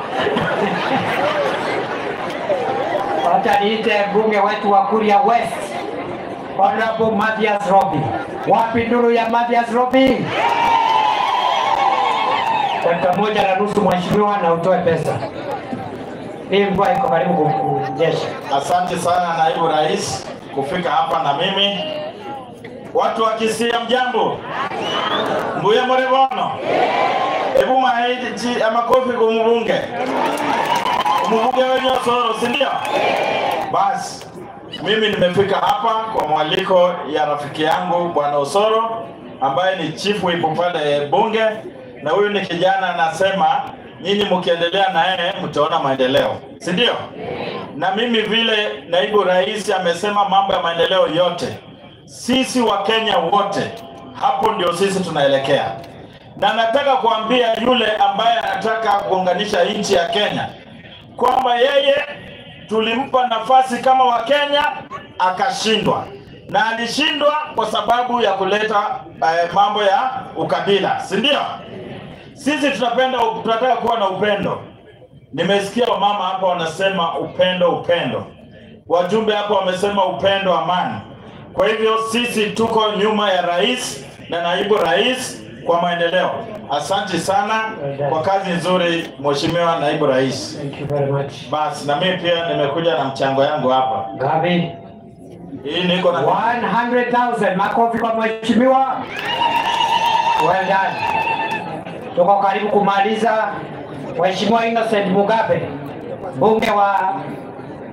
Wacha niite mbunge wetu wa Kuria West, Honorable Mathias Robi. Wapi nuru ya Mathias Robi? Dakika 1.5 mheshimiwa, na utoe pesa. Hii mvua iko karibu kunyesha. Asante sana naibu rais kufika hapa na mimi. Watu wa Kisii mjambo? Mbuya morebono. Ebu maheji amakofi kwa mbunge. Mbunge wenye Osoro, si ndio? Basi mimi nimefika hapa kwa mwaliko ya rafiki yangu Bwana Osoro ambaye ni chief whip pale bunge, na huyu ni kijana anasema nyinyi mkiendelea na yeye mtaona maendeleo, si ndio? Na mimi vile naibu rais amesema mambo ya maendeleo yote, sisi wa Kenya wote hapo ndio sisi tunaelekea. Na nataka kuambia yule ambaye anataka kuunganisha nchi ya Kenya kwamba yeye tulimpa nafasi kama wa Kenya akashindwa. Na alishindwa kwa sababu ya kuleta mambo ya ukabila, si ndio? Sisi tunataka kuwa na upendo. Nimesikia wamama hapa wanasema upendo upendo. Wajumbe hapa wamesema upendo amani. Kwa hivyo sisi tuko nyuma ya rais na naibu rais kwa maendeleo. Asante sana kwa kazi nzuri Mheshimiwa Naibu Rais. Thank you very much. Basi na mimi pia nimekuja na mchango yangu hapa. Gabi. Hii niko na 100,000. Makofi kwa mheshimiwa. Well done. Tuko karibu kumaliza. Mheshimiwa Innocent Mugabe, mbunge wa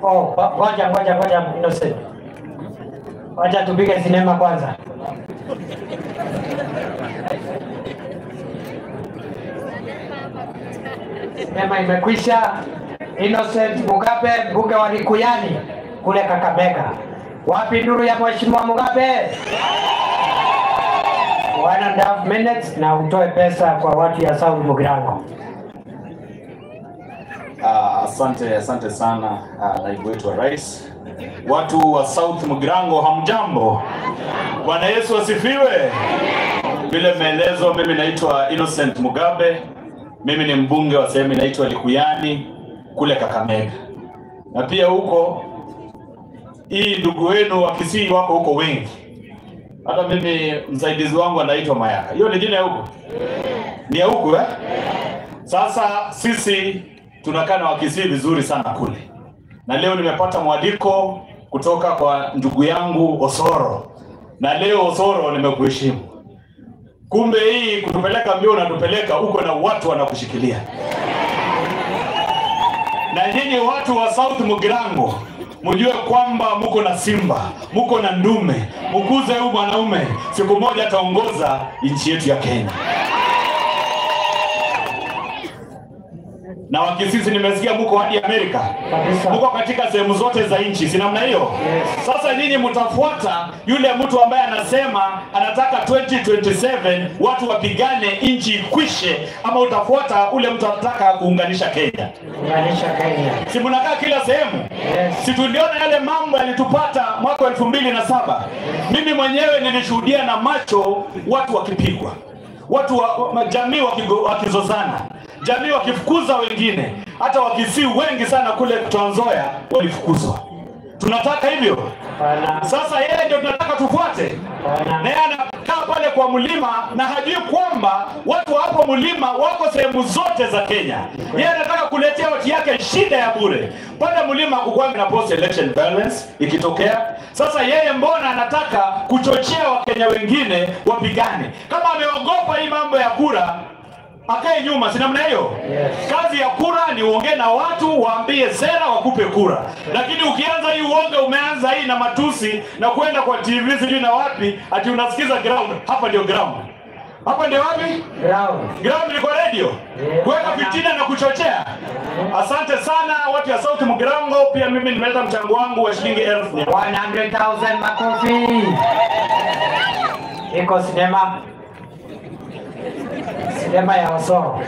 Oh, ngoja ngoja ngoja Innocent. Wacha tupige sinema kwanza. Sinema imekwisha. Innocent Mugabe, mbunge wa Likuyani kule Kakamega. Wapi nuru ya Mheshimiwa Mugabe? 1.5 minutes na utoe pesa kwa watu ya South Mugirango. Asante, asante sana naibu wetu wa rais. Watu wa South Mugirango hamjambo. Bwana Yesu asifiwe. Vile maelezo, mimi naitwa Innocent Mugabe. Mimi ni mbunge wa sehemu inaitwa Likuyani kule Kakamega. Na pia huko hii ndugu wenu wa Kisii wako huko wengi. Hata mimi msaidizi wangu anaitwa Mayaka. Hiyo ni jina ya huko? Ni ya huko eh? Sasa sisi tunakaa na Wakisii vizuri sana kule. Na leo nimepata mwaliko kutoka kwa ndugu yangu Osoro. Na leo Osoro nimekuheshimu. Kumbe hii kutupeleka mbio unatupeleka huko na watu wanakushikilia. Na nyinyi watu wa South Mugirango mjue kwamba muko na simba, muko na ndume, mukuze huyu mwanaume, siku moja ataongoza nchi yetu ya Kenya. Na Wakisii nimesikia muko hadi Amerika. Muko katika sehemu zote za nchi, si namna hiyo? Yes. Sasa nyinyi mtafuata yule mtu ambaye anasema anataka 2027 watu wapigane nchi ikwishe, ama utafuata ule mtu anataka kuunganisha Kenya? Kuunganisha Kenya. Si mnakaa kila sehemu? Yes. Si tuliona yale mambo yalitupata mwaka 2007. Mimi mwenyewe nilishuhudia na macho watu wakipigwa. Watu wa jamii wakizozana, jamii wakifukuza wengine, hata Wakisii wengi sana kule Trans Nzoia walifukuzwa. Tunataka hivyo? Sasa yeye ndio tunataka tufuate. Na yeye anakaa pale kwa mlima na hajui kwamba watu hapo mlima wako sehemu zote za Kenya. Yeye anataka kuletea watu yake shida ya bure. Pale mlima kukuwa na post election violence ikitokea. Sasa yeye mbona anataka kuchochea Wakenya wengine wapigane? Kama ameogopa hii mambo ya kura, akae nyuma, si namna hiyo? Yes. Kazi ya kura ni uongee na watu, waambie sera, wakupe kura. Lakini ukianza hii uonge, umeanza hii na matusi na kwenda kwa TV sijui na wapi, ati unasikiza ground. Hapa ndio ground. Hapa ndio wapi? Ground. Ground ni kwa radio. Yeah. Kuweka fitina na kuchochea. Asante sana watu ya South Mugirango, pia mimi nimeleta mchango wangu wa shilingi 1,000. 100,000 makofi. Iko sinema. Sinema ya Osoro.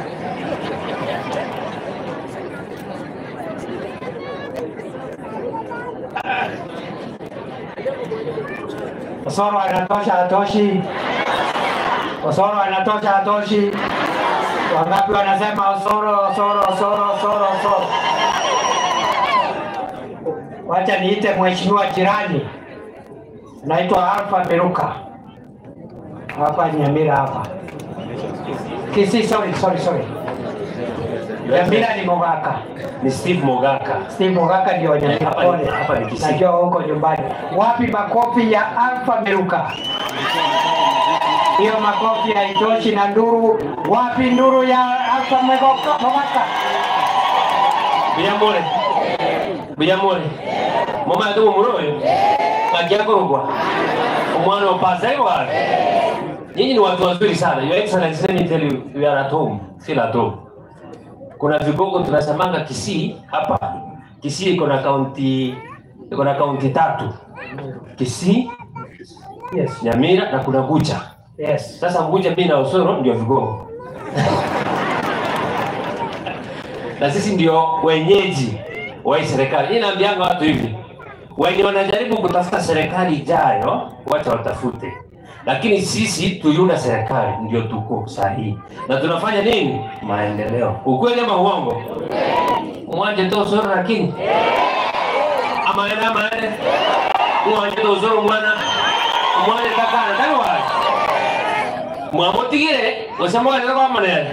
Osoro anatosha, hatoshi. Osoro anatosha, hatoshi. Wangapi wanasema Osoro, Osoro, Osoro, Osoro, Osoro? Wacha niite mheshimiwa jirani. Naitwa Alpha Miruka. Hapa Nyamira hapa. Kisii, sorry. Nyamira ni Mogaka. Ni Steve Mogaka. Steve Mogaka ndio Nyamira. Hapa ni Kisii. Najua huko nyumbani. Wapi makofi ya Alpha Miruka? Hiyo makofi haitoshi na nduru. Wapi nduru ya Alpha Mogaka? Binyamore. Binyamore. Mama yetu muroyo. Kagiakorogwa. Omwana opasa iwa. Nyinyi ni watu wazuri sana. Your Excellency, let me tell you, we are at home, still at home. Kuna vigogo tunasemanga Kisii hapa. Kisii iko na kaunti, iko na kaunti 3. Kisii, yes, Nyamira na kuna Gucha. Yes. Sasa Gucha mimi na Osoro ndio vigogo. Na sisi ndio wenyeji wa serikali. Mimi naambianga watu hivi, wenye wanajaribu kutafuta serikali ijayo, wacha watafute. Lakini sisi tuliunda serikali ndio tuko sahihi. Na tunafanya nini? Maendeleo. Ukweli ama uongo? Mwanje to Osoro lakini. Ama ena maene. Mwanje to Osoro mwana. Mwanje takana tano wa. Mwamotigire, osema ndio kwa manene.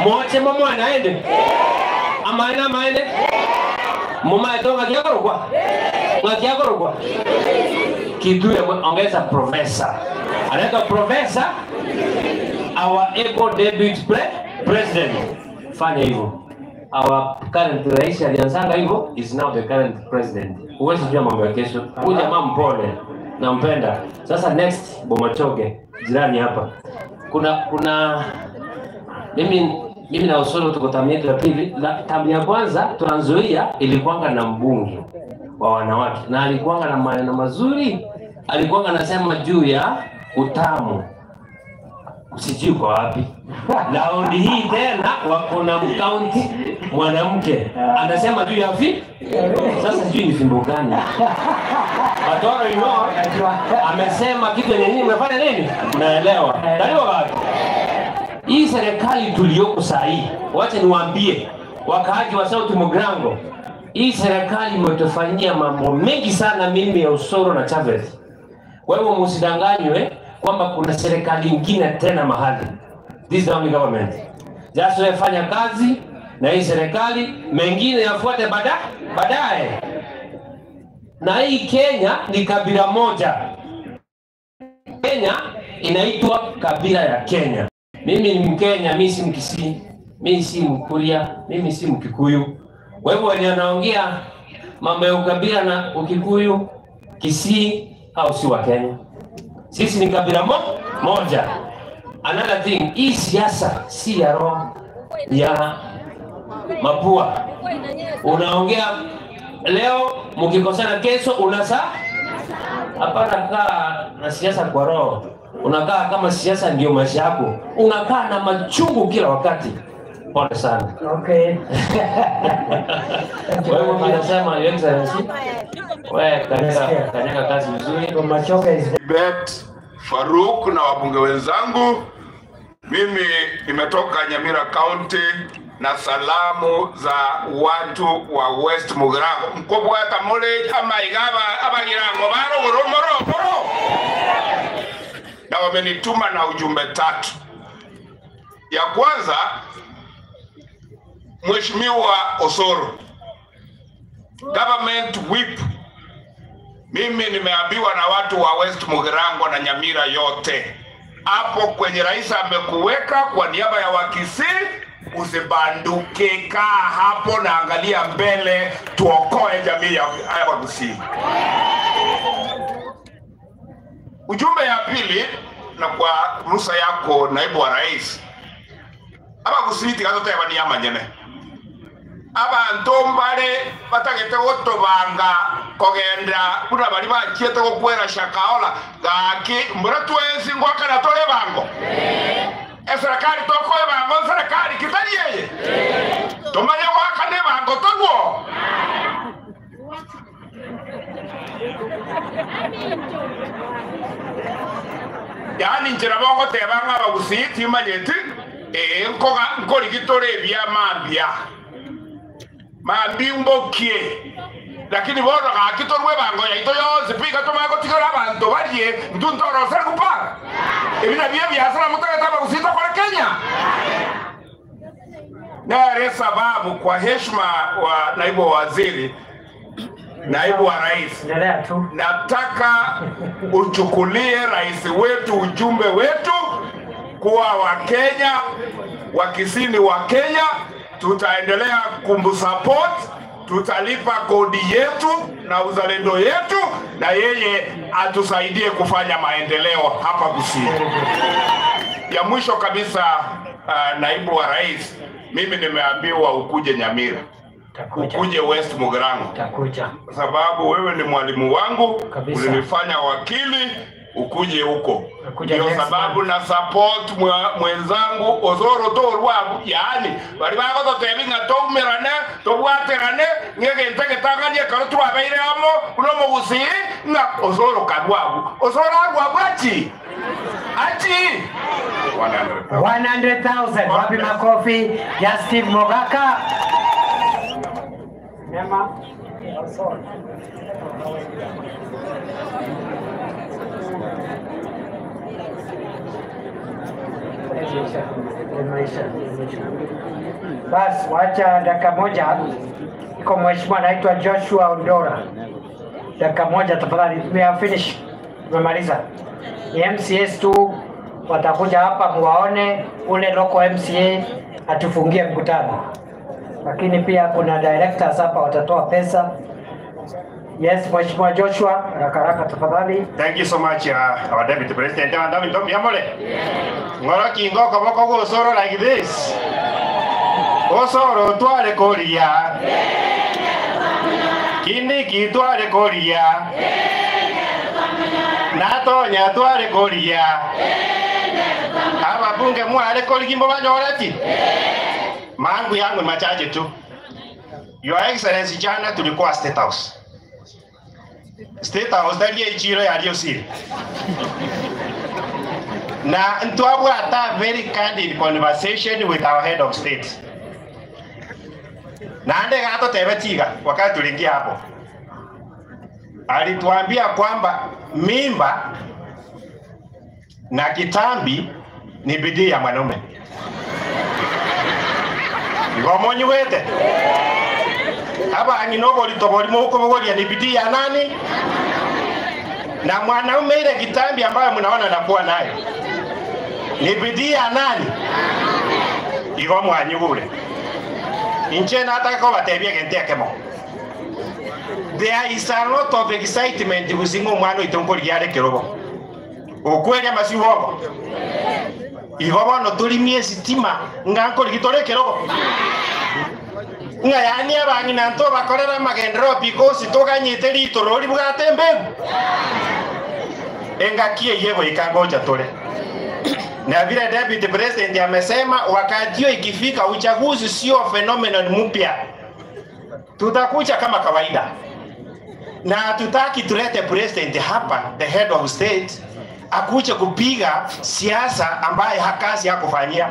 Mwache mwana aende. Ama ena maene. Mama eto ngakiakorokwa. Ngakiakorokwa. Kitu ya ongeza professor. Anaitwa professor, our able deputy president. Fanya hivyo. Our current rais alianzanga hivyo, is now the current president. Huwezi jua mambo ya kesho. Huyu jamaa mpole, nampenda. Sasa next Bomachoge, jirani hapa. Kuna mimi na Osoro tuko tamu yetu ya pili. Tamu ya kwanza Trans Nzoia ilikuwanga na mbunge wa wanawake na alikuwanga na maneno mazuri, alikuwanga anasema juu ya utamu. Sijui kwa wapi. Laundi hii tena wako na mkaunti mwanamke anasema juu ya fi. Sasa sijui ni fimbo gani. Batoro you know, amesema kitu yenye nini mnafanya nini? Mnaelewa. Daliwa wapi? Hii serikali tuliyoko saa hii, wacha niwaambie wakaaji wa South Mugirango, hii serikali imetufanyia mambo mengi sana, mimi ya Osoro na Chavez. Kwa hivyo msidanganywe kwamba kuna serikali nyingine tena mahali. This is the only government. Just fanya kazi na hii serikali, mengine yafuate baadaye. Na hii Kenya ni kabila moja. Kenya inaitwa kabila ya Kenya. Mimi ni Mkenya, mimi si Mkisii, mimi si Mkuria, mimi si Mkikuyu. Kwa hivyo wenye wanaongea mambo ya ukabila na Ukikuyu, Kisii au si wa Kenya. Sisi ni kabila moja. Another thing, hii siasa si ya roho ya mapua. Unaongea leo, mkikosana kesho unasa. Hapana, kaa na siasa kwa roho. Unakaa kama siasa ndio maisha yako. Unakaa na machungu kila wakati. Pole sana. Okay. Kwa hivyo mimi nasema Your Excellency, wewe kanyaga kazi vizuri. Bet Faruk na wabunge wenzangu, mimi nimetoka Nyamira County na salamu za watu wa West Mugirango. Mkubwa hata mole ama igaba abagirango baro moro moro. Na wamenituma na ujumbe tatu. Ya kwanza, Mheshimiwa Osoro, government whip. Mimi nimeambiwa na watu wa West Mugirango na Nyamira yote, hapo kwenye rais amekuweka kwa niaba ya Wakisii, usibanduke, kaa hapo na angalia mbele, tuokoe jamii ya Wakisii. Ujumbe ya pili, na kwa ruhusa yako naibu wa rais, Abagusii tigatoteba ni amanyene. Abantu mbare batagete gotobanga kogenda buna bari bachiete gokwera shakaola gaki mbura twensi ngwakana tore bango. Eserikali tokoe bango, serikali kitari yeye. Tumanye gwakane bango togwo. Yani njira bongo tebanga Abagusii timanyeti nkori gitore bya mambia. Mambi mbokie. Lakini bono gakitorwe bango yaito yonse pika tomako tigora abantu barie ntuntoro serkupa. Ebina bia biasara mutageta Abagusii kwa Kenya. Na sababu kwa heshima wa naibu wa waziri, naibu wa rais, nataka uchukulie rais wetu ujumbe wetu kuwa wa Kenya, wa Kisii wa Kenya. Tutaendelea kumsupport, tutalipa kodi yetu na uzalendo yetu, na yeye atusaidie kufanya maendeleo hapa Kisii. Ya mwisho kabisa, naibu wa rais, mimi nimeambiwa ukuje Nyamira, ukuje West Mugirango. Takuja. Kwa sababu wewe ni mwalimu wangu, ulinifanya wakili, ukuje huko. Ndio sababu na support mwenzangu Osoro torwa, yaani bari bagototebinga tomerane tobwaterane ngegente getanganie karo twabeire amo uno Mugusii na Osoro karwabu Osoro arwabu achi achi 100,000. Wapi makofi ya Steve Mogaka. Nema Osoro. Bas, wacha dakika moja. Iko mheshimiwa anaitwa Joshua Ondora. Dakika moja tafadhali. We are finished. Tumemaliza. Ni MCS tu watakuja hapa muwaone, ule local MCA atufungie mkutano. lakini pia kuna directors hapa watatoa pesa. Yes, Mheshimiwa Joshua, haraka haraka tafadhali. Thank you so much, our Deputy President. Yamole. Ngoro kingo koboko gosoro like this. Osoro tware koria. Kindiki tware koria. Natonya tware koria. Ababunge mware koria banyorati. Mangu yangu ni machache tu. Your Excellency, jana tulikuwa State House. State House ndari ichiro ya Riosiri. Na ntwabwata very candid conversation with our head of state. Na ande gato tebetiga wakati tuliingia hapo. Alituambia kwamba mimba na kitambi ni bidii ya mwanaume. Ngomonyi wete. Hapa anginogoli toboli moko bogolia ni bidii ya nani? Na mwanaume ile kitambi ambayo mnaona nakuwa nayo ni bidii ya nani? Igo mwanyugure. Inche nataka ko batebie gente akemo. There is a lot of excitement gusingo mwana itongori yare kirobo. Okweli amasiwongo. Igo bono tulimie sitima ngankori gitore kirobo. Nga yani abang'ina nto bakorera magendero because toganyite ritorori bwate mbegu. Engakie yego ikangoja tole. Na vile Deputy President amesema wakati hiyo ikifika uchaguzi sio phenomenon mpya. Tutakuja kama kawaida. Na hatutaki tulete president hapa, the head of state, akuje kupiga siasa ambaye hakazi hakufanyia.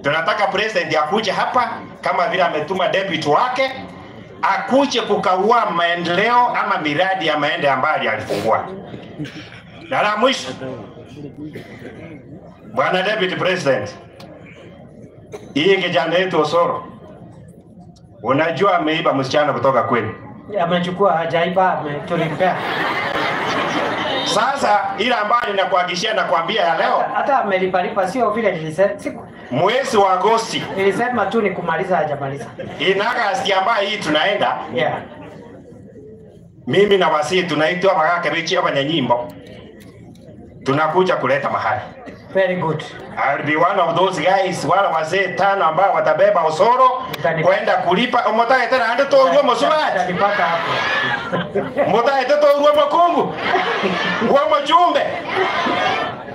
Tunataka president akuje hapa kama vile ametuma deputy wake akuje kukagua maendeleo ama miradi ya maendeleo ambayo alifungua. Na la mwisho, Bwana Deputy President, hii kijana yetu Osoro, unajua ameiba msichana kutoka kwenu. Amechukua, hajaiba, tulimpea. Sasa ile ambayo ninakuhakikishia na kuambia ya leo, hata amelipalipa, sio vile nilisema. Mwezi wa Agosti nilisema tu ni kumaliza, hajamaliza. In August ambayo hii tunaenda, yeah. Mimi na wasi tunaitwa bagake bichi abanyanyimbo. Tunakuja kuleta mahali. Very good. I'll be one of those guys wala wazee tano ambao watabeba Osoro kwenda kulipa omotaye tena ande to ruo mosulati. Utanipata hapo. Motaye to ruo mokungu. Ruo mojumbe.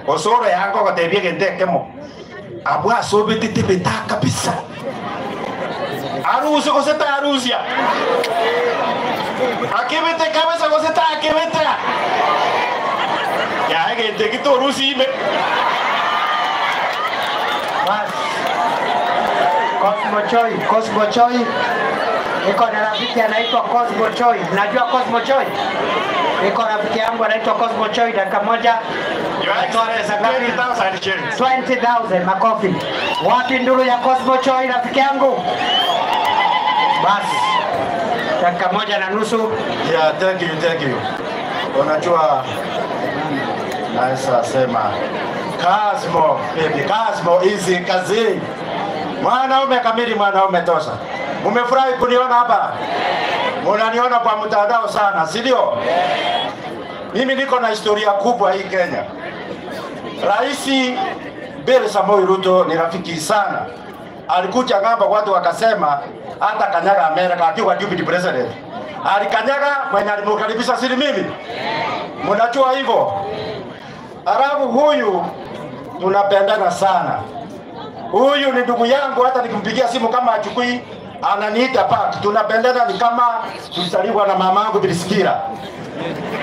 Osoro yango gotebie gente kemo. Abwa sobete tebeta kabisa. Arusi goseta arusia. Akibete kabisa goseta akibeta. Ya gente kito rusi me. Bas. Cosmo Choi, Cosmo Choi. Niko na rafiki anaitwa Cosmo Choi. Unajua Cosmo Choi? Niko na rafiki yangu anaitwa Cosmo Choi, dakika moja. 20,000 makofi. Wapi nduru ya Cosmo Choi rafiki yangu? Bas. Dakika 1.5. Yeah, thank you, thank you. Unajua naweza sema Cosmo, baby, Cosmo hizi kazi. Mwanaume kamili, mwanaume tosha. Mmefurahi kuniona hapa? Mnaniona kwa mtandao sana, si ndio? Mimi niko na historia kubwa hii Kenya. Raisi Bill Samoei Ruto ni rafiki sana. Alikuja ngamba watu wakasema hata kanyaga Amerika akiwa deputy president. Alikanyaga mwenye alimkaribisha si mimi. Mnajua hivyo? Arabu huyu tunapendana sana. Huyu ni ndugu yangu, hata nikimpigia simu kama achukui ananiita back. Tunapendana ni kama tulizaliwa na mamangu Priscilla.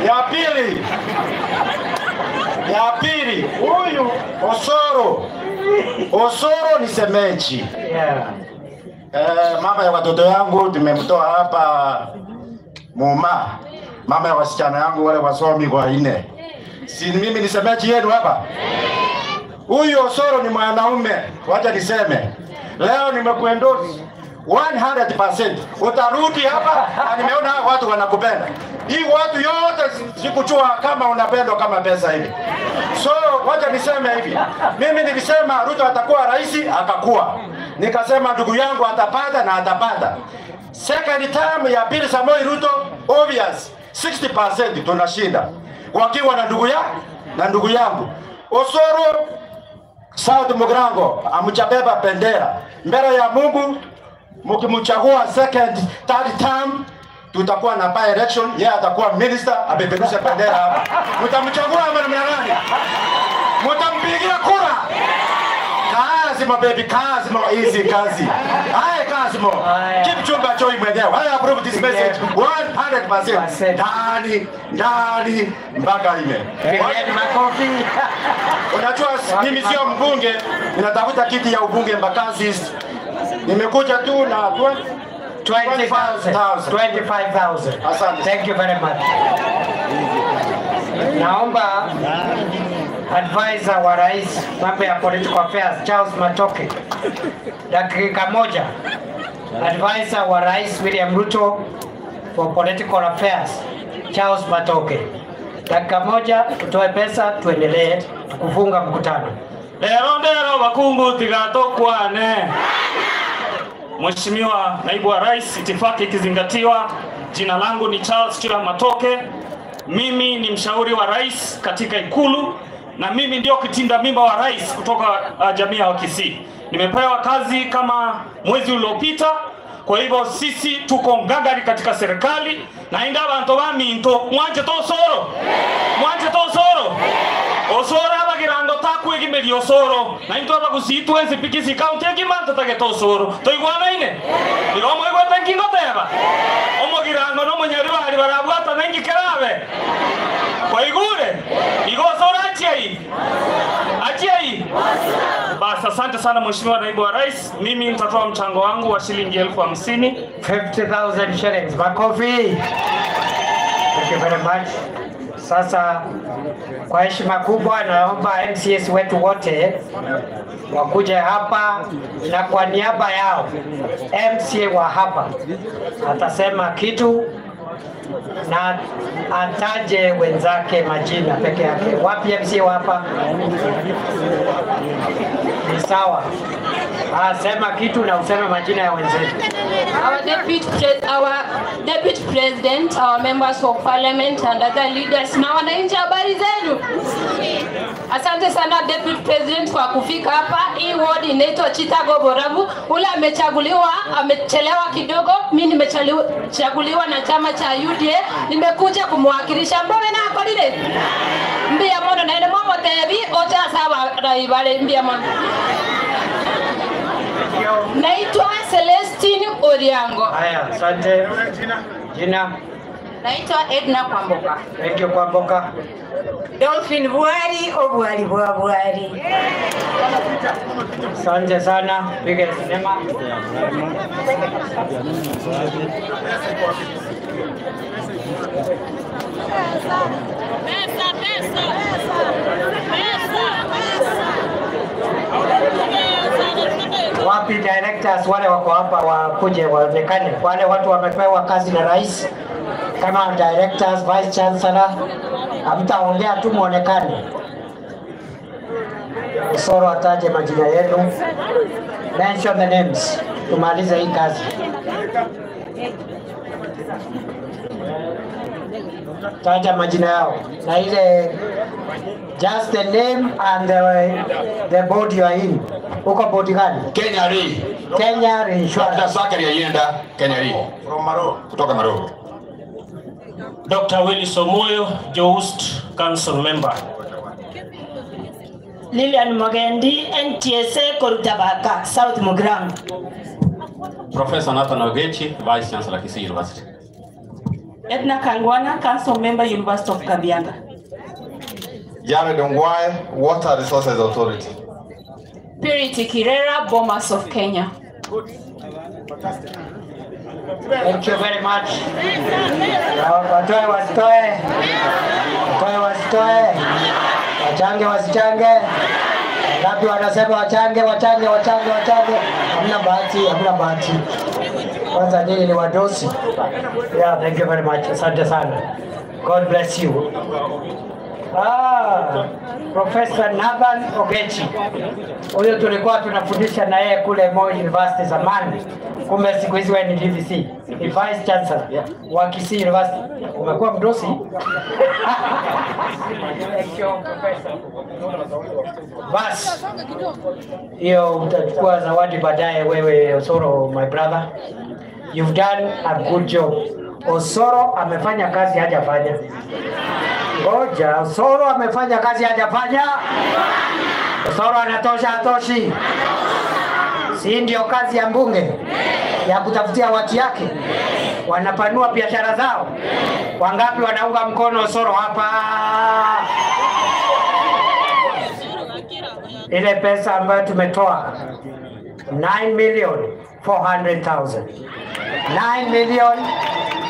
Ya pili, huyu Osoro. Osoro ni semeji. Yeah. Mama ya watoto yangu tumemtoa hapa Muma. Mama ya wasichana yangu wale wasomi kwa 4. Si mimi ni semeji yenu hapa? Huyu Osoro ni mwanaume, wacha niseme. Leo nimekuendorse 100%. Utarudi hapa na nimeona watu wanakupenda. Hii watu yote sikuchua kama unapendwa kama pesa hivi. So wacha niseme hivi. Mimi nilisema Ruto atakuwa rais, akakuwa. Nikasema ndugu yangu atapata na atapata. Second term ya Pili Samoei Ruto, obvious 60% tunashinda wakiwa na ndugu ya na ndugu yangu Osoro South Mugirango amchabeba bendera mbele ya Mungu. Mkimchagua second third term tutakuwa na by election, yeye atakuwa minister apeperusha bendera hapa. Mtamchagua ama namna gani? Mtampigia kura? Kazi mo baby, kazi mo easy kazi. Haya kazi mo. Kipchumba Choi mwenyewe. I approve this message 100%. Ndani ndani mpaka ime. Makofi. Unajua mimi sio mbunge, ninatafuta kiti ya ubunge Mbakasi. Nimekuja tu na 25,000. 25,000. Asante. Thank you very much. Naomba advisor wa rais mambo ya political affairs Charles Matoke, dakika moja. Advisor wa Rais William Ruto for political affairs Charles Matoke, dakika moja, tutoe pesa tuendelee kufunga mkutano. Lero ndero wakungu tigatokwane. Mheshimiwa Naibu wa Rais, itifaki ikizingatiwa, jina langu ni Charles Chila Matoke. Mimi ni mshauri wa rais katika Ikulu na mimi ndio kitinda mimba wa rais kutoka jamii ya Kisii. Nimepewa kazi kama mwezi uliopita, kwa hivyo sisi tuko ngangari katika serikali na inda bantu baminto mwanje tosoro. Mwanje tosoro. Osoro abagirango takwegimeri osoro na into abagusitu ensi pikisi county ekimanto tage tosoro. Toigwana ine. Iromo igwete nkingo teba. Omogirango no munyari bari barabwata nengi kerabe. Waigure. Igosoro achiai. Achiai. Basi asante sana Mheshimiwa Naibu wa Rais. Mimi nitatoa mchango wangu wa shilingi 50,000. 50,000 shillings. Makofi. Thank you very much. Sasa kwa heshima kubwa naomba MCS wetu wote wakuje hapa, na kwa niaba yao MCA wa hapa atasema kitu na ataje wenzake majina peke yake. Wapi MCA wa hapa? Ni sawa. Sema kitu na useme majina ya wenzetu. Our deputy president, our members of parliament and other leaders, na wananchi, habari zenu? Asante sana deputy president kwa kufika hapa. Hii ward inaitwa Chitago Borabu. Ule amechaguliwa, amechelewa kidogo. Mimi nimechaguliwa na chama cha UDA. Nimekuja kumwakilisha. Mbona na akolile? Mbia mono na ene momo tebi ocha sawa raibale mbia mono. Naitwa Celestine Oriango. Haya, asante. Jina? Naitwa Edna Kwamboka. Thank you Kwamboka. Dolphin Buhari, Obuhari Buhari. Asante sana. Piga sinema. Pesa, pesa. Pesa, pesa. Wapi directors wale wako hapa wakuje waonekane. Wale watu wamepewa kazi na rais kama directors, vice chancellor, hamtaongea tu muonekane. Osoro ataje majina yenu. Mention the names. Tumalize hii kazi. Taja majina yao. Na ile just the name and the board you are in. Uko board gani? Kenya Re. Kenya Re Insurance. Dr. Zachary Ayenda, Kenya Re. From Maro. Kutoka Maro. Dr. Willis Omoyo, Joust Council Member. Lilian Mogendi, NTSA Korutabaka, South Mugirango. Professor Nathan Ogechi, Vice Chancellor, Kisii University. Edna Kangwana, Council Member, University of Kabianga. Jared Ongwae, Water Resources Authority. Purity Kirera, Bomas of Kenya. Good. Fantastic. Thank you very much. Watoe wasitoe. Watoe wasitoe. Wachange wasichange. Ngapi wanasema wachange, wachange, wachange, wachange. Hamna bahati, hamna bahati. Kwanza nyinyi ni wadosi. Yeah, thank you very much. Asante sana. God bless you. Ah, Professor Nathan Ogechi. Huyo tulikuwa tunafundisha na yeye kule Moi University zamani. Kumbe siku hizi wewe ni DVC, ni Vice Chancellor wa Kisii University. Umekuwa mdosi? Thank you, Professor. Bas, hiyo utachukua zawadi baadaye wewe Osoro, my brother. You've done a good job. Osoro amefanya kazi hajafanya. Ngoja, Osoro amefanya kazi hajafanya. Osoro anatosha hatoshi? Si ndio kazi ya mbunge ya kutafutia watu yake? Wanapanua biashara zao. Wangapi wanaunga mkono Osoro hapa? Ile pesa ambayo tumetoa 9,400,000.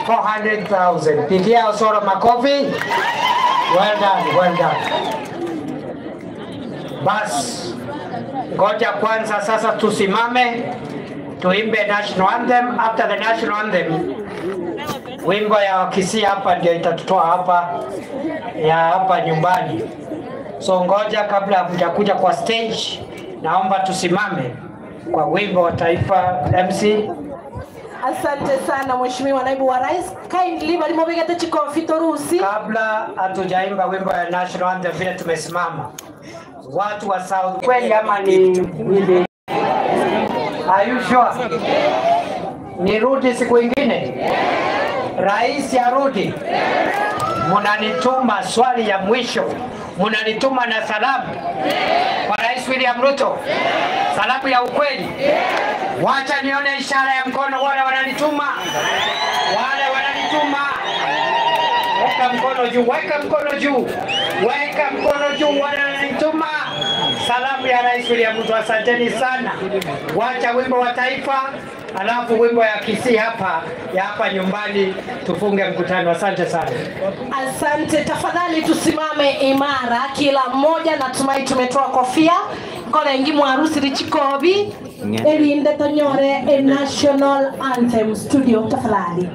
9,400,000. Pigia Osoro makofi. Well done, well done. Bas, ngoja kwanza sasa tusimame tuimbe national anthem. After the national anthem, wimbo ya Kisii hapa ndio itatutoa hapa ya hapa nyumbani. So ngoja kabla hamjakuja kwa stage, naomba tusimame kwa wimbo wa taifa. MC. Asante sana Mheshimiwa Naibu wa Rais. Kindly balimo begete chikofi torusi. Kabla hatujaimba wimbo ya national anthem vile tumesimama, watu wa South kweli ama ni hivi? Are you sure? Nirudi siku ingine? Rais arudi? Munanituma swali ya mwisho, munanituma na salamu kwa Rais William Ruto, salamu ya ukweli. Wacha nione ishara ya mkono wale wananituma, wale wananituma. Weka mkono juu, weka mkono juu, weka mkono juu, wale wananituma salamu ya Rais William Ruto. Asanteni sana. Wacha wimbo wa taifa, alafu wimbo ya Kisii hapa ya hapa nyumbani, tufunge mkutano. Asante sana. Asante. Tafadhali tusimame imara kila mmoja. Natumai tumetoa kofia korengi mwarusi richikobi erinde tonyore a national anthem studio tafadhali.